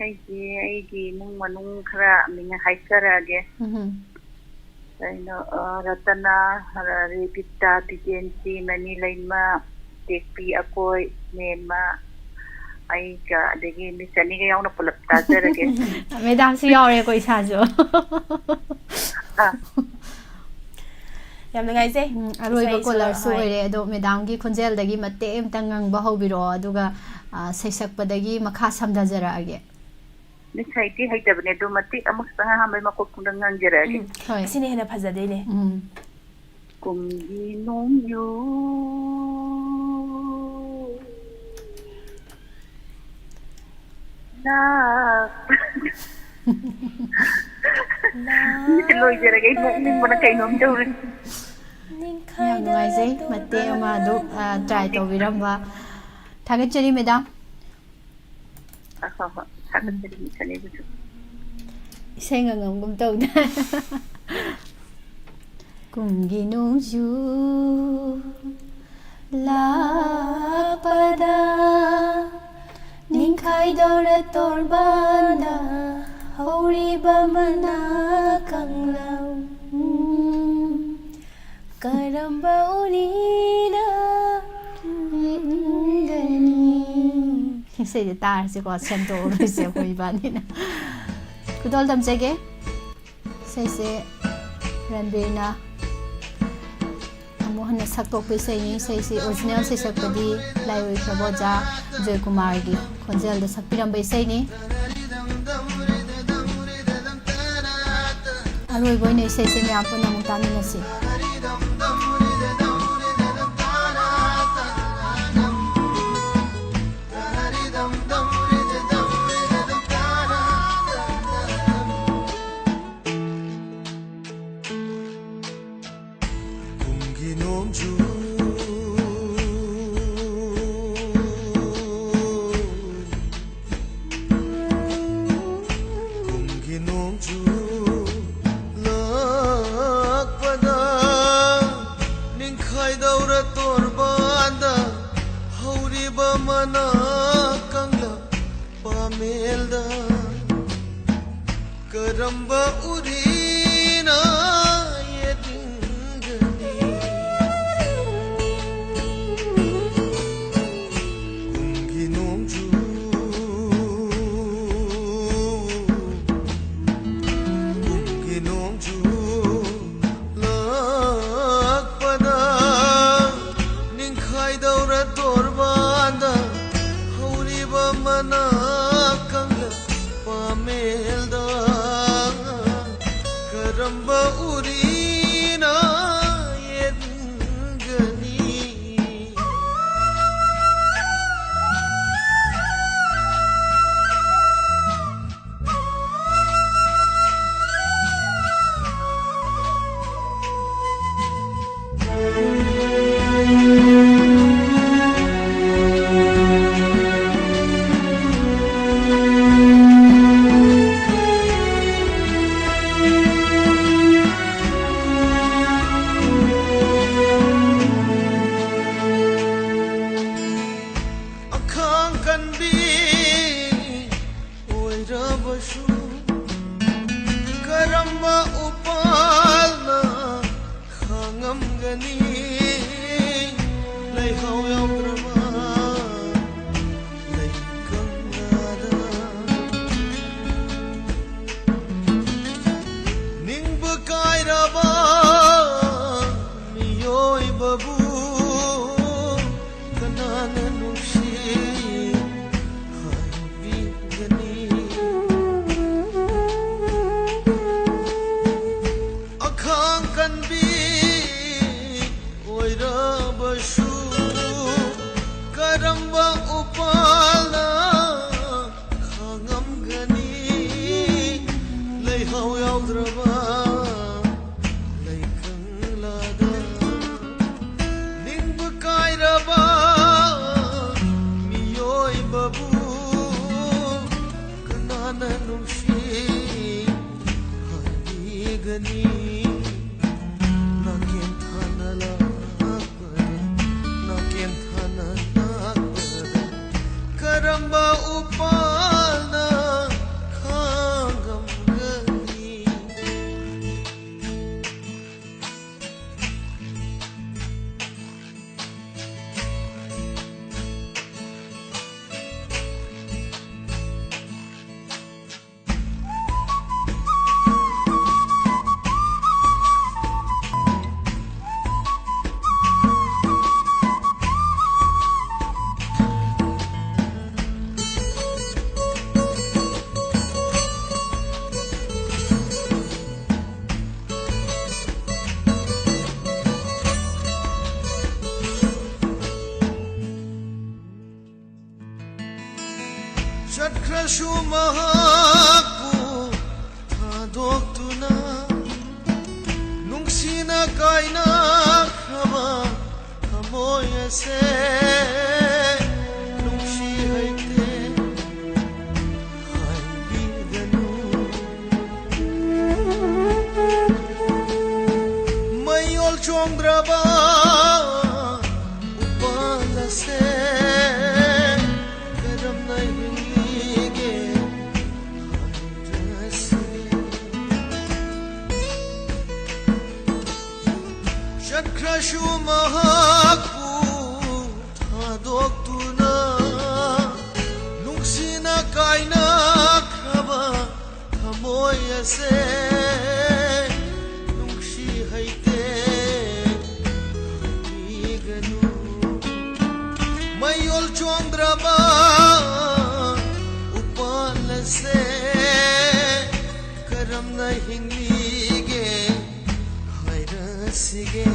ꯑꯩꯒꯤ ꯑꯩꯒꯤ ꯏꯃꯨꯡ ꯃꯅꯨꯡ ꯈꯔ ꯃꯤꯡ ꯍꯥꯏꯖꯔꯛꯑꯒꯦ꯫ ꯎꯝ꯫ ꯀꯩꯅꯣ, ꯑ, ꯔꯇꯅꯥ, ꯔ-, ꯔꯦꯕꯤꯇꯥ, ꯕꯤꯖꯦꯟꯇꯤ, ꯃꯅꯤꯂꯩꯃ, ꯇꯦꯛꯄꯤ, ꯑꯀꯣꯏ, ꯃꯦꯝꯃ, ꯑꯩꯒ, ꯑꯗꯒꯤ ꯃꯤꯁ ꯑꯅꯤꯒ ꯌꯥꯎꯅ ꯄꯨꯂꯞ ꯇꯥꯖꯔꯒꯦ꯫ ꯃꯦꯗꯥꯝꯁꯨ ꯌꯥꯎꯔꯦꯀꯣ ꯏꯁꯥꯁꯨ꯫ ꯑ, ꯌꯥꯝ ꯅꯨꯡꯉꯥꯏꯖꯩ꯫ ꯎꯝ, ꯑꯔꯣꯏꯕ ꯏꯁꯩꯁꯨ ꯀꯣꯂꯔꯁꯨ ꯍꯣꯏ꯫ ꯑꯣꯏꯔꯦ꯫ ꯑꯗꯣ ꯃꯦꯗꯥꯝꯒꯤ ꯈꯣꯟꯖꯦꯜꯗꯒꯤ ꯃꯇꯦꯛ ꯑꯃꯇꯪ ꯉꯪꯕ ꯍꯧꯕꯤꯔꯛꯑꯣ, ꯑꯗꯨꯒ ꯑ, ꯁꯩꯁꯛꯄꯗꯒꯤ ꯃꯈꯥ ꯁꯝꯊꯖꯔꯛꯑꯒꯦ꯫ ꯃꯤꯁ ꯍꯩꯗꯤ ꯍꯩꯇꯕꯅꯦ, ꯑꯗꯣ ꯃꯇꯦꯛ ꯑꯃꯈꯛꯇꯪ ꯑꯍꯥꯟꯕꯩ ꯃꯀꯣꯛꯇꯨꯗ ꯉꯪꯖꯔꯛꯑꯒꯦ꯫ ꯍꯣꯏ꯫ ꯑꯁꯤꯅ ꯍꯦꯟꯅ ꯐꯖꯗꯣꯏꯅꯦ꯫ ꯎꯝ꯫ ꯀꯨꯝꯒꯤ ꯅꯣꯡꯖꯨ ꯂꯥꯛ-, ꯃꯤꯁ ꯂꯣꯏꯖꯔꯒꯦ, ꯑꯩ ꯅꯣꯛꯅꯤꯡꯕꯅ ꯀꯩꯅꯣꯝ ꯇꯧꯔꯦ꯫ ꯌꯥꯝ ꯅꯨꯡꯉꯥꯏꯖꯩ ꯃꯇꯦꯛ ꯑꯃ ꯑꯗꯨ ꯇ꯭ꯔꯥꯏ ꯇꯧꯕꯤꯔꯝꯕ꯫ ꯊꯥꯒꯠꯆꯔꯤ ꯃꯦꯗꯥꯝ꯫ ꯑ, ꯍꯣꯏ, ꯍꯣꯏ, ꯊꯥꯒꯠꯆꯔꯤ ꯃꯤꯁ ꯑꯅꯤꯕꯨꯁꯨ꯫ ꯏꯁꯩ ꯉꯪꯉꯝꯒꯨꯝ ꯇꯧꯗ꯫ ꯀꯨꯝꯒꯤ ꯅꯣꯡꯖꯨ ꯂꯥꯛꯄꯗ ꯅꯤꯡꯈꯥꯏꯗꯧꯔ ꯇꯣꯔꯕꯥꯟꯗ ꯍꯧꯔꯤꯕ ꯃꯅꯥ ꯀꯪꯂꯝ꯫ ꯀꯔꯝꯕ ꯎꯔꯤꯅ ꯎꯠꯀꯅꯤ? ꯏꯁꯩꯁꯦ ꯇꯥꯔꯁꯤꯀꯣ, ꯁꯦꯝꯗꯣꯛꯎꯔꯣꯏꯁꯦ ꯑꯩꯈꯣꯏ ꯏꯕꯥꯅꯤꯅ꯫ ꯈꯨꯗꯣꯜ ꯇꯝꯖꯒꯦ꯫ ꯏꯁꯩꯁꯦ ꯔꯟꯕꯤꯔꯅ ꯑꯃꯨꯛ ꯍꯟꯅ ꯁꯛꯇꯣꯛꯄ ꯏꯁꯩꯅꯤ꯫ ꯏꯁꯩꯁꯤ ꯑꯣꯔꯤꯖꯤꯅꯦꯜ ꯏꯁꯩ ꯁꯛꯄꯗꯤ ꯂꯥꯏꯑꯣꯏꯈ꯭ꯔꯕ ꯑꯣꯖꯥ ꯖꯣꯏꯀꯨꯃꯥꯔꯒꯤ ꯈꯣꯟꯖꯦꯜꯗ ꯁꯛꯄꯤꯔꯝꯕ ꯏꯁꯩꯅꯤ꯫ ꯑꯔꯣꯏꯕ ꯑꯣꯏꯅ ꯏꯁꯩꯁꯦ ꯃꯌꯥꯝ ꯄꯨꯟꯅ ꯑꯃꯨꯛ ꯇꯥꯃꯤꯟꯅꯁꯤ꯫ ꯀꯨꯝꯒꯤ ꯅꯣꯡꯖꯨ, ꯀꯨꯝꯒꯤ ꯅꯣꯡꯖꯨ ꯂꯥꯛꯄꯗ, ꯅꯤꯡꯈꯥꯏꯗꯧꯔ ꯇꯣꯔꯕꯥꯟꯗ ꯍꯧꯔꯤꯕ ꯃꯅꯥ ꯀꯪꯂꯞ ꯄꯥꯃꯦꯜꯗ ꯀꯔꯝꯕ ꯎꯔꯤꯅ ꯌꯦꯠꯅꯤꯡꯒꯅꯤ? ꯀꯨꯝꯒꯤ ꯅꯣꯡꯖꯨ, ꯀꯨꯝꯒꯤ ꯅꯣꯡꯖꯨ ꯂꯥꯛꯄꯗ, ꯅꯤꯡꯈꯥꯏꯗꯧꯔ ꯇꯣꯔꯕꯥꯟꯗ ꯍꯧꯔꯤꯕ ꯃꯅꯥ ꯀꯪꯂꯞ ꯄꯥꯃꯦꯜꯗ ꯀꯔꯝꯕ ꯎꯔꯤꯅ ꯌꯦꯠꯒꯅꯤ? ꯑꯈꯥꯡ ꯀꯟꯕꯤ ꯑꯣꯏꯔꯕꯁꯨ ꯀꯔꯝꯕ ꯎꯄꯥꯜꯅ ꯈꯥꯡꯉꯝꯒꯅꯤ? ꯂꯩꯍꯥꯎ ꯌꯥꯎꯗ꯭ꯔꯕ ꯂꯩ ꯂꯩꯀꯪꯂꯥꯗ ꯅꯤꯡꯕ ꯀꯥꯏꯔꯕ ꯃꯤꯑꯣꯏꯕꯕꯨ ꯀꯅꯥꯅ ꯅꯨꯡꯁꯤ ꯍꯥꯏꯕꯤꯒꯅꯤ? ꯅꯥꯀꯦꯟ ꯊꯥꯅ ꯂꯥꯛꯄꯗ, ꯅꯥꯀꯦꯟ ꯊꯥꯅ ꯂꯥꯛꯄꯗ ꯀꯔꯝꯕ ꯎꯄꯥꯜꯅ ꯈꯥꯡꯉꯝꯒꯅꯤ? ꯆꯠꯈ꯭ꯔꯁꯨ ꯃꯍꯥꯛꯄꯨ ꯊꯥꯗꯣꯛꯇꯨꯅ ꯅꯨꯡꯁꯤꯅ ꯀꯥꯏꯅꯈ꯭ꯔꯕ ꯊꯃꯣꯏ ꯑꯁꯦ ꯅꯨꯡꯁꯤ ꯍꯩꯇꯦ ꯍꯥꯏꯕꯤꯒꯅꯨ꯫ ꯃꯌꯣꯜ ꯆꯣꯡꯗ꯭ꯔꯕ ꯎꯄꯥꯜ ꯑꯁꯦ ꯀꯔꯝꯅ ꯍꯤꯡꯂꯤꯒꯦ ꯍꯥꯏꯔꯁꯤ꯫ ꯆꯠꯈ꯭ꯔꯁꯨ ꯃꯍꯥꯛꯄꯨ ꯊꯥꯗꯣꯛꯇꯨꯅ ꯅꯨꯡꯁꯤꯅ ꯀꯥꯏꯅꯈ꯭ꯔꯕ ꯊꯃꯣꯏ ꯑꯁꯦ ꯅꯨꯡꯁꯤ ꯍꯩꯇꯦ ꯍꯥꯏꯕꯤꯒꯅꯨ꯫ ꯃꯌꯣꯜ ꯆꯣꯡꯗ꯭ꯔꯕ ꯎꯄꯥꯜ ꯑꯁꯦ ꯀꯔꯝꯅ ꯍꯤꯡꯂꯤꯒꯦ ꯍꯥꯏꯔꯁꯤꯒꯦ꯫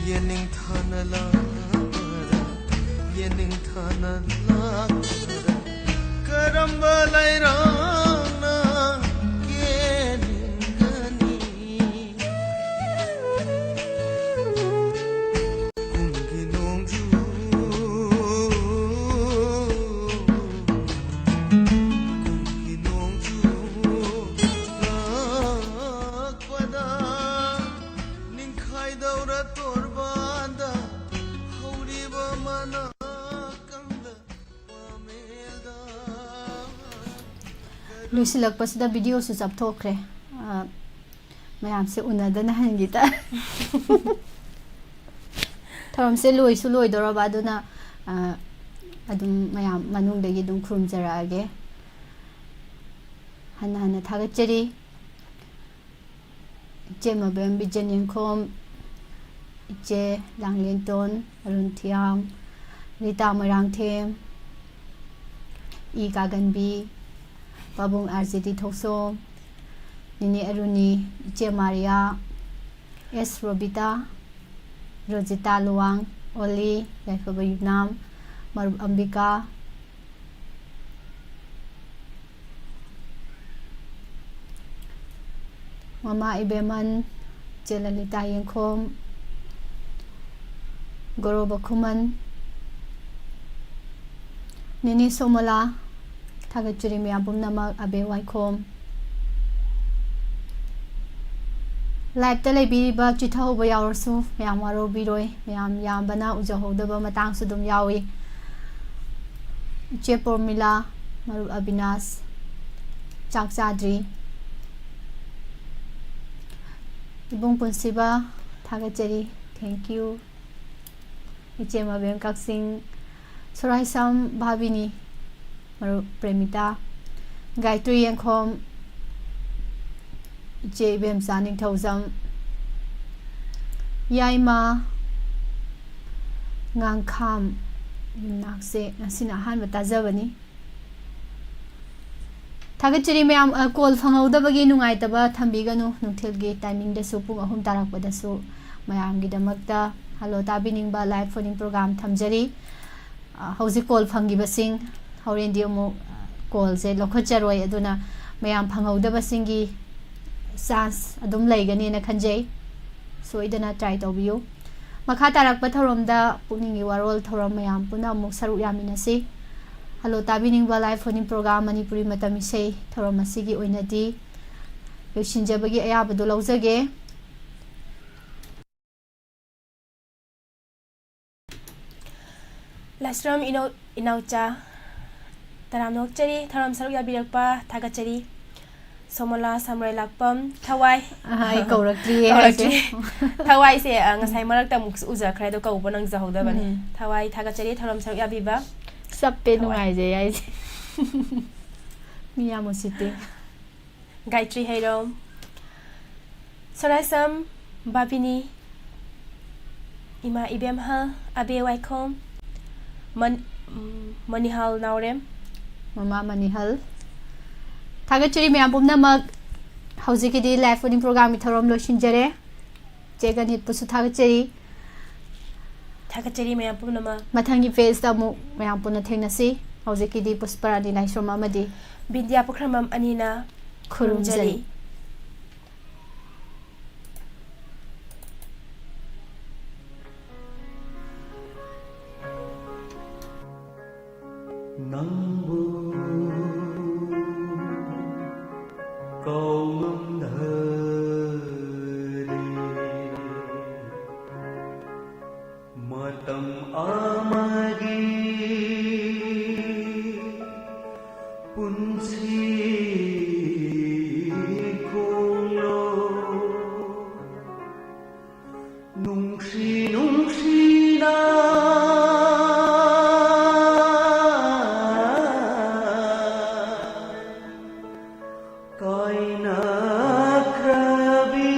ꯌꯦꯅꯤꯡꯊꯥꯅ ꯂꯥꯛꯄꯗ, ꯌꯦꯅꯤꯡꯊꯥꯅ ꯂꯥꯛꯄꯗ ꯀꯔꯝꯕ ꯂꯩꯔꯥꯡꯅ ꯀꯦ ꯂꯣꯏꯁꯤꯜꯂꯛꯄꯁꯤꯗ videoꯁꯨ ꯆꯞꯊꯣꯛꯈ꯭ꯔꯦ꯫ ꯑ, ꯃꯌꯥꯝꯁꯦ ꯎꯅꯗꯅ ꯍꯟꯈꯤ ꯇꯥꯔꯦ꯫ ꯊꯧꯔꯝꯁꯦ ꯂꯣꯏꯁꯨ ꯂꯣꯏꯗꯧꯔꯕ, ꯑꯗꯨꯅ, ꯑ, ꯑꯗꯨꯝ ꯃꯌꯥꯝ ꯃꯅꯨꯡꯗꯒꯤ ꯑꯗꯨꯝ ꯈꯨꯔꯨꯝꯖꯔꯛꯑꯒꯦ꯫ ꯍꯟꯅ ꯍꯟꯅ ꯊꯥꯒꯠꯆꯔꯤ꯫ ꯏꯆꯦ ꯃꯕꯦꯝ ꯕꯤꯖꯦꯟ ꯌꯦꯡꯈꯣꯝ, ꯏꯆꯦ ꯂꯥꯡꯂꯦꯟꯇꯣꯟ ꯑꯔꯨꯟ ꯊꯤꯌꯥꯝ, ꯔꯤꯇꯥ ꯃꯣꯏꯔꯥꯡꯊꯦꯝ, ꯏ ꯀꯥꯒꯟꯕꯤ, ꯄꯥꯕꯨꯡ ꯑꯥꯔ ꯖꯦ ꯗꯤ ꯊꯣꯛꯆꯣꯝ, ꯅꯤꯅꯦ ꯑꯔꯨꯅꯤ, ꯏꯆꯦ ꯃꯥꯔꯤꯌꯥ, ꯑꯦꯁ ꯔꯣꯕꯤꯇꯥ, ꯔꯣꯖꯤꯇꯥ ꯂꯨꯋꯥꯡ, ꯑꯣꯂꯤ, ꯌꯥꯏꯐꯕ ꯌꯨꯝꯅꯥꯝ, ꯃꯔꯨꯞ ꯑꯝꯕꯤꯀꯥ, ꯃꯃꯥ ꯏꯕꯦꯝꯍꯟ, ꯏꯆꯦ ꯂꯂꯤꯇꯥ ꯌꯦꯡꯈꯣꯝ, ꯒꯣꯔꯣꯕ ꯈꯨꯃꯟ, ꯅꯤꯅꯤ ꯁꯣꯃꯣꯂꯥ, ꯊꯥꯒꯠꯆꯔꯤ ꯃꯌꯥꯝ ꯄꯨꯝꯅꯃꯛ꯫ ꯑꯕꯦ ꯋꯥꯏꯈꯣꯝ꯫ Liveꯇ ꯂꯩꯕꯤꯔꯤꯕ ꯆꯤꯊꯍꯧꯕ ꯌꯥꯎꯔꯁꯨ ꯃꯌꯥꯝ ꯋꯥꯔꯧꯕꯤꯔꯣꯏ, ꯃꯌꯥꯝ ꯌꯥꯝꯕꯅ ꯎꯖꯍꯧꯗꯕ ꯃꯇꯥꯡꯁꯨ ꯑꯗꯨꯝ ꯌꯥꯎꯏ꯫ ꯏꯆꯦ ꯄꯣꯔꯃꯤꯂꯥ, ꯃꯔꯨꯞ ꯑꯕꯤꯅꯥꯁ, ꯆꯥꯛ ꯆꯥꯗ꯭ꯔꯤ꯫ ꯏꯕꯨꯡ ꯄꯨꯟꯁꯤꯕ, ꯊꯥꯒꯠꯆꯔꯤ, thank you꯫ ꯏꯆꯦ ꯃꯕꯦꯝ ꯀꯛꯆꯤꯡ, ꯁꯣꯔꯥꯏꯁꯝ ꯚꯥꯕꯤꯅꯤ, ꯃꯔꯨꯞ ꯄ꯭ꯔꯦꯃꯤꯇꯥ, ꯒꯥꯌꯇ꯭ꯔꯤ ꯌꯦꯡꯈꯣꯝ, ꯏꯆꯦ ꯏꯕꯦꯝꯆꯥ ꯅꯤꯡꯊꯧꯖꯝ, ꯌꯥꯏꯃ ꯉꯥꯡꯈꯥꯝ, ꯌꯨꯝꯅꯥꯛꯁꯦ ꯉꯁꯤꯅ ꯑꯍꯥꯟꯕ ꯇꯥꯖꯕꯅꯤ꯫ ꯊꯥꯒꯠꯆꯔꯤ ꯃꯌꯥꯝ꯫ ꯑ, call ꯐꯪꯍꯧꯗꯕꯒꯤ ꯅꯨꯡꯉꯥꯏꯇꯕ ꯊꯝꯕꯤꯒꯅꯨ꯫ ꯅꯨꯡꯊꯤꯜꯒꯤ timingꯗꯁꯨ, ꯄꯨꯡ ꯑꯍꯨꯝ ꯇꯥꯔꯛꯄꯗꯁꯨ ꯃꯌꯥꯝꯒꯤꯗꯃꯛꯇ Hello ꯇꯥꯕꯤꯅꯤꯡꯕ live phone-in program ꯊꯝꯖꯔꯤ꯫ ꯑ, ꯍꯧꯖꯤꯛ call ꯐꯪꯈꯤꯕꯁꯤꯡ ꯍꯣꯔꯦꯟꯗꯤ ꯑꯃꯨꯛ, ꯑ, call-ꯁꯦ ꯂꯧꯈꯠꯆꯔꯣꯏ, ꯑꯗꯨꯅ ꯃꯌꯥꯝ ꯐꯪꯍꯧꯗꯕꯁꯤꯡꯒꯤ chance ꯑꯗꯨꯝ ꯂꯩꯒꯅꯦꯅ ꯈꯟꯖꯩ꯫ ꯁꯣꯏꯗꯅ try ꯇꯧꯕꯤꯌꯨ꯫ ꯃꯈꯥ ꯇꯥꯔꯛꯄ ꯊꯧꯔꯝꯗ ꯄꯨꯛꯅꯤꯡꯒꯤ ꯋꯥꯔꯣꯜ ꯊꯧꯔꯝ ꯃꯌꯥꯝ ꯄꯨꯟꯅ ꯑꯃꯨꯛ ꯁꯔꯨꯛ ꯌꯥꯃꯤꯟꯅꯁꯤ꯫ Hello ꯇꯥꯕꯤꯅꯤꯡꯕ live phone-in program Manipuri ꯃꯇꯝ ꯏꯁꯩ ꯊꯧꯔꯝ ꯑꯁꯤꯒꯤ ꯑꯣꯏꯅꯗꯤ ꯂꯣꯏꯁꯤꯟꯖꯕꯒꯤ ꯑꯌꯥꯕꯗꯨ ꯂꯧꯖꯒꯦ꯫ ꯂꯥꯏꯁ꯭ꯔꯝ ꯏꯅꯧ-, ꯏꯅꯥꯎꯆꯥ, ꯇꯔꯥꯝꯅ ꯑꯣꯛꯆꯔꯤ, ꯊꯧꯔꯝ ꯁꯔꯨꯛ ꯌꯥꯕꯤꯔꯛꯄ ꯊꯥꯒꯠꯆꯔꯤ꯫ ꯁꯣꯃꯣꯂꯥ ꯁꯝꯔꯣꯏ ꯂꯥꯛꯄꯝ, ꯊꯋꯥꯏ꯫ ꯑꯍ, ꯑꯩ ꯀꯧꯔꯛꯇ꯭ꯔꯤꯌꯦ ꯍꯥꯏꯁꯦ꯫ ꯀꯧꯔꯛꯇ꯭ꯔꯤ꯫ ꯊꯋꯥꯏꯁꯦ, ꯑ, ꯉꯁꯥꯏ ꯃꯔꯛꯇ ꯑꯃꯨꯛꯁꯨ ꯎꯖꯈ꯭ꯔꯦ, ꯑꯗꯣ ꯀꯧꯕ ꯅꯪꯖꯍꯧꯗꯕꯅꯦ꯫ ꯎꯝ꯫ ꯊꯋꯥꯏ ꯊꯥꯒꯠꯆꯔꯤ, ꯊꯧꯔꯝ ꯁꯔꯨꯛ ꯌꯥꯕꯤꯕ꯫ ꯆꯞꯄꯦ, ꯊꯋꯥꯏ꯫ ꯅꯨꯡꯉꯥꯏꯖꯩ ꯍꯥꯏꯁꯦ꯫ ꯃꯤ ꯌꯥꯝ ꯎꯁꯤꯠꯇꯦ꯫ ꯒꯥꯌꯇ꯭ꯔꯤ ꯍꯩꯔꯣꯝ, ꯁꯣꯔꯥꯏꯁꯝ ꯕꯥꯕꯤꯅꯤ, ꯏꯃꯥ ꯏꯕꯦꯝꯍꯜ, ꯑꯕꯦ ꯋꯥꯏꯈꯣꯝ, ꯃꯟ-, ꯎꯝ, ꯃꯅꯤꯍꯥꯜ ꯅꯥꯎꯔꯦꯝ꯫ ꯃꯃꯥ ꯃꯅꯤꯍꯜ꯫ ꯊꯥꯒꯠꯆꯔꯤ ꯃꯌꯥꯝ ꯄꯨꯝꯅꯃꯛ꯫ ꯍꯧꯖꯤꯛꯀꯤꯗꯤ live phone-in program-ꯒꯤ ꯊꯧꯔꯝ ꯂꯣꯏꯁꯤꯟꯖꯔꯦ꯫ ꯆꯦ ꯒꯅꯤꯠꯄꯨꯁꯨ ꯊꯥꯒꯠꯆꯔꯤ꯫ ꯊꯥꯒꯠꯆꯔꯤ ꯃꯌꯥꯝ ꯄꯨꯝꯅꯃꯛ꯫ ꯃꯊꯪꯒꯤ phase-ꯇ ꯑꯃꯨꯛ ꯃꯌꯥꯝ ꯄꯨꯟꯅ ꯊꯦꯡꯅꯁꯤ꯫ ꯍꯧꯖꯤꯛꯀꯤꯗꯤ ꯄꯨꯁꯄꯔꯥꯅꯤ ꯂꯥꯏꯁ꯭ꯔꯝ ꯑꯃꯗꯤ ꯕꯤꯟꯗꯤꯌꯥ ꯄꯨꯈ꯭ꯔꯝꯕꯝ ꯑꯅꯤꯅ ꯈꯨꯔꯨꯝꯖꯔꯤ꯫ ꯈꯨꯔꯨꯝꯖꯔꯤ꯫ ꯅꯪꯕꯨ ꯀꯥꯎꯉꯝꯗꯔꯦ꯫ ꯃꯇꯝ ꯑꯃꯒꯤ ꯄꯨꯟꯁꯤ ꯈꯣꯡꯂꯣ ꯅꯨꯡꯁꯤ ꯅꯨꯡꯁꯤꯅ ꯀꯥꯏꯅꯈ꯭ꯔꯕꯤ꯫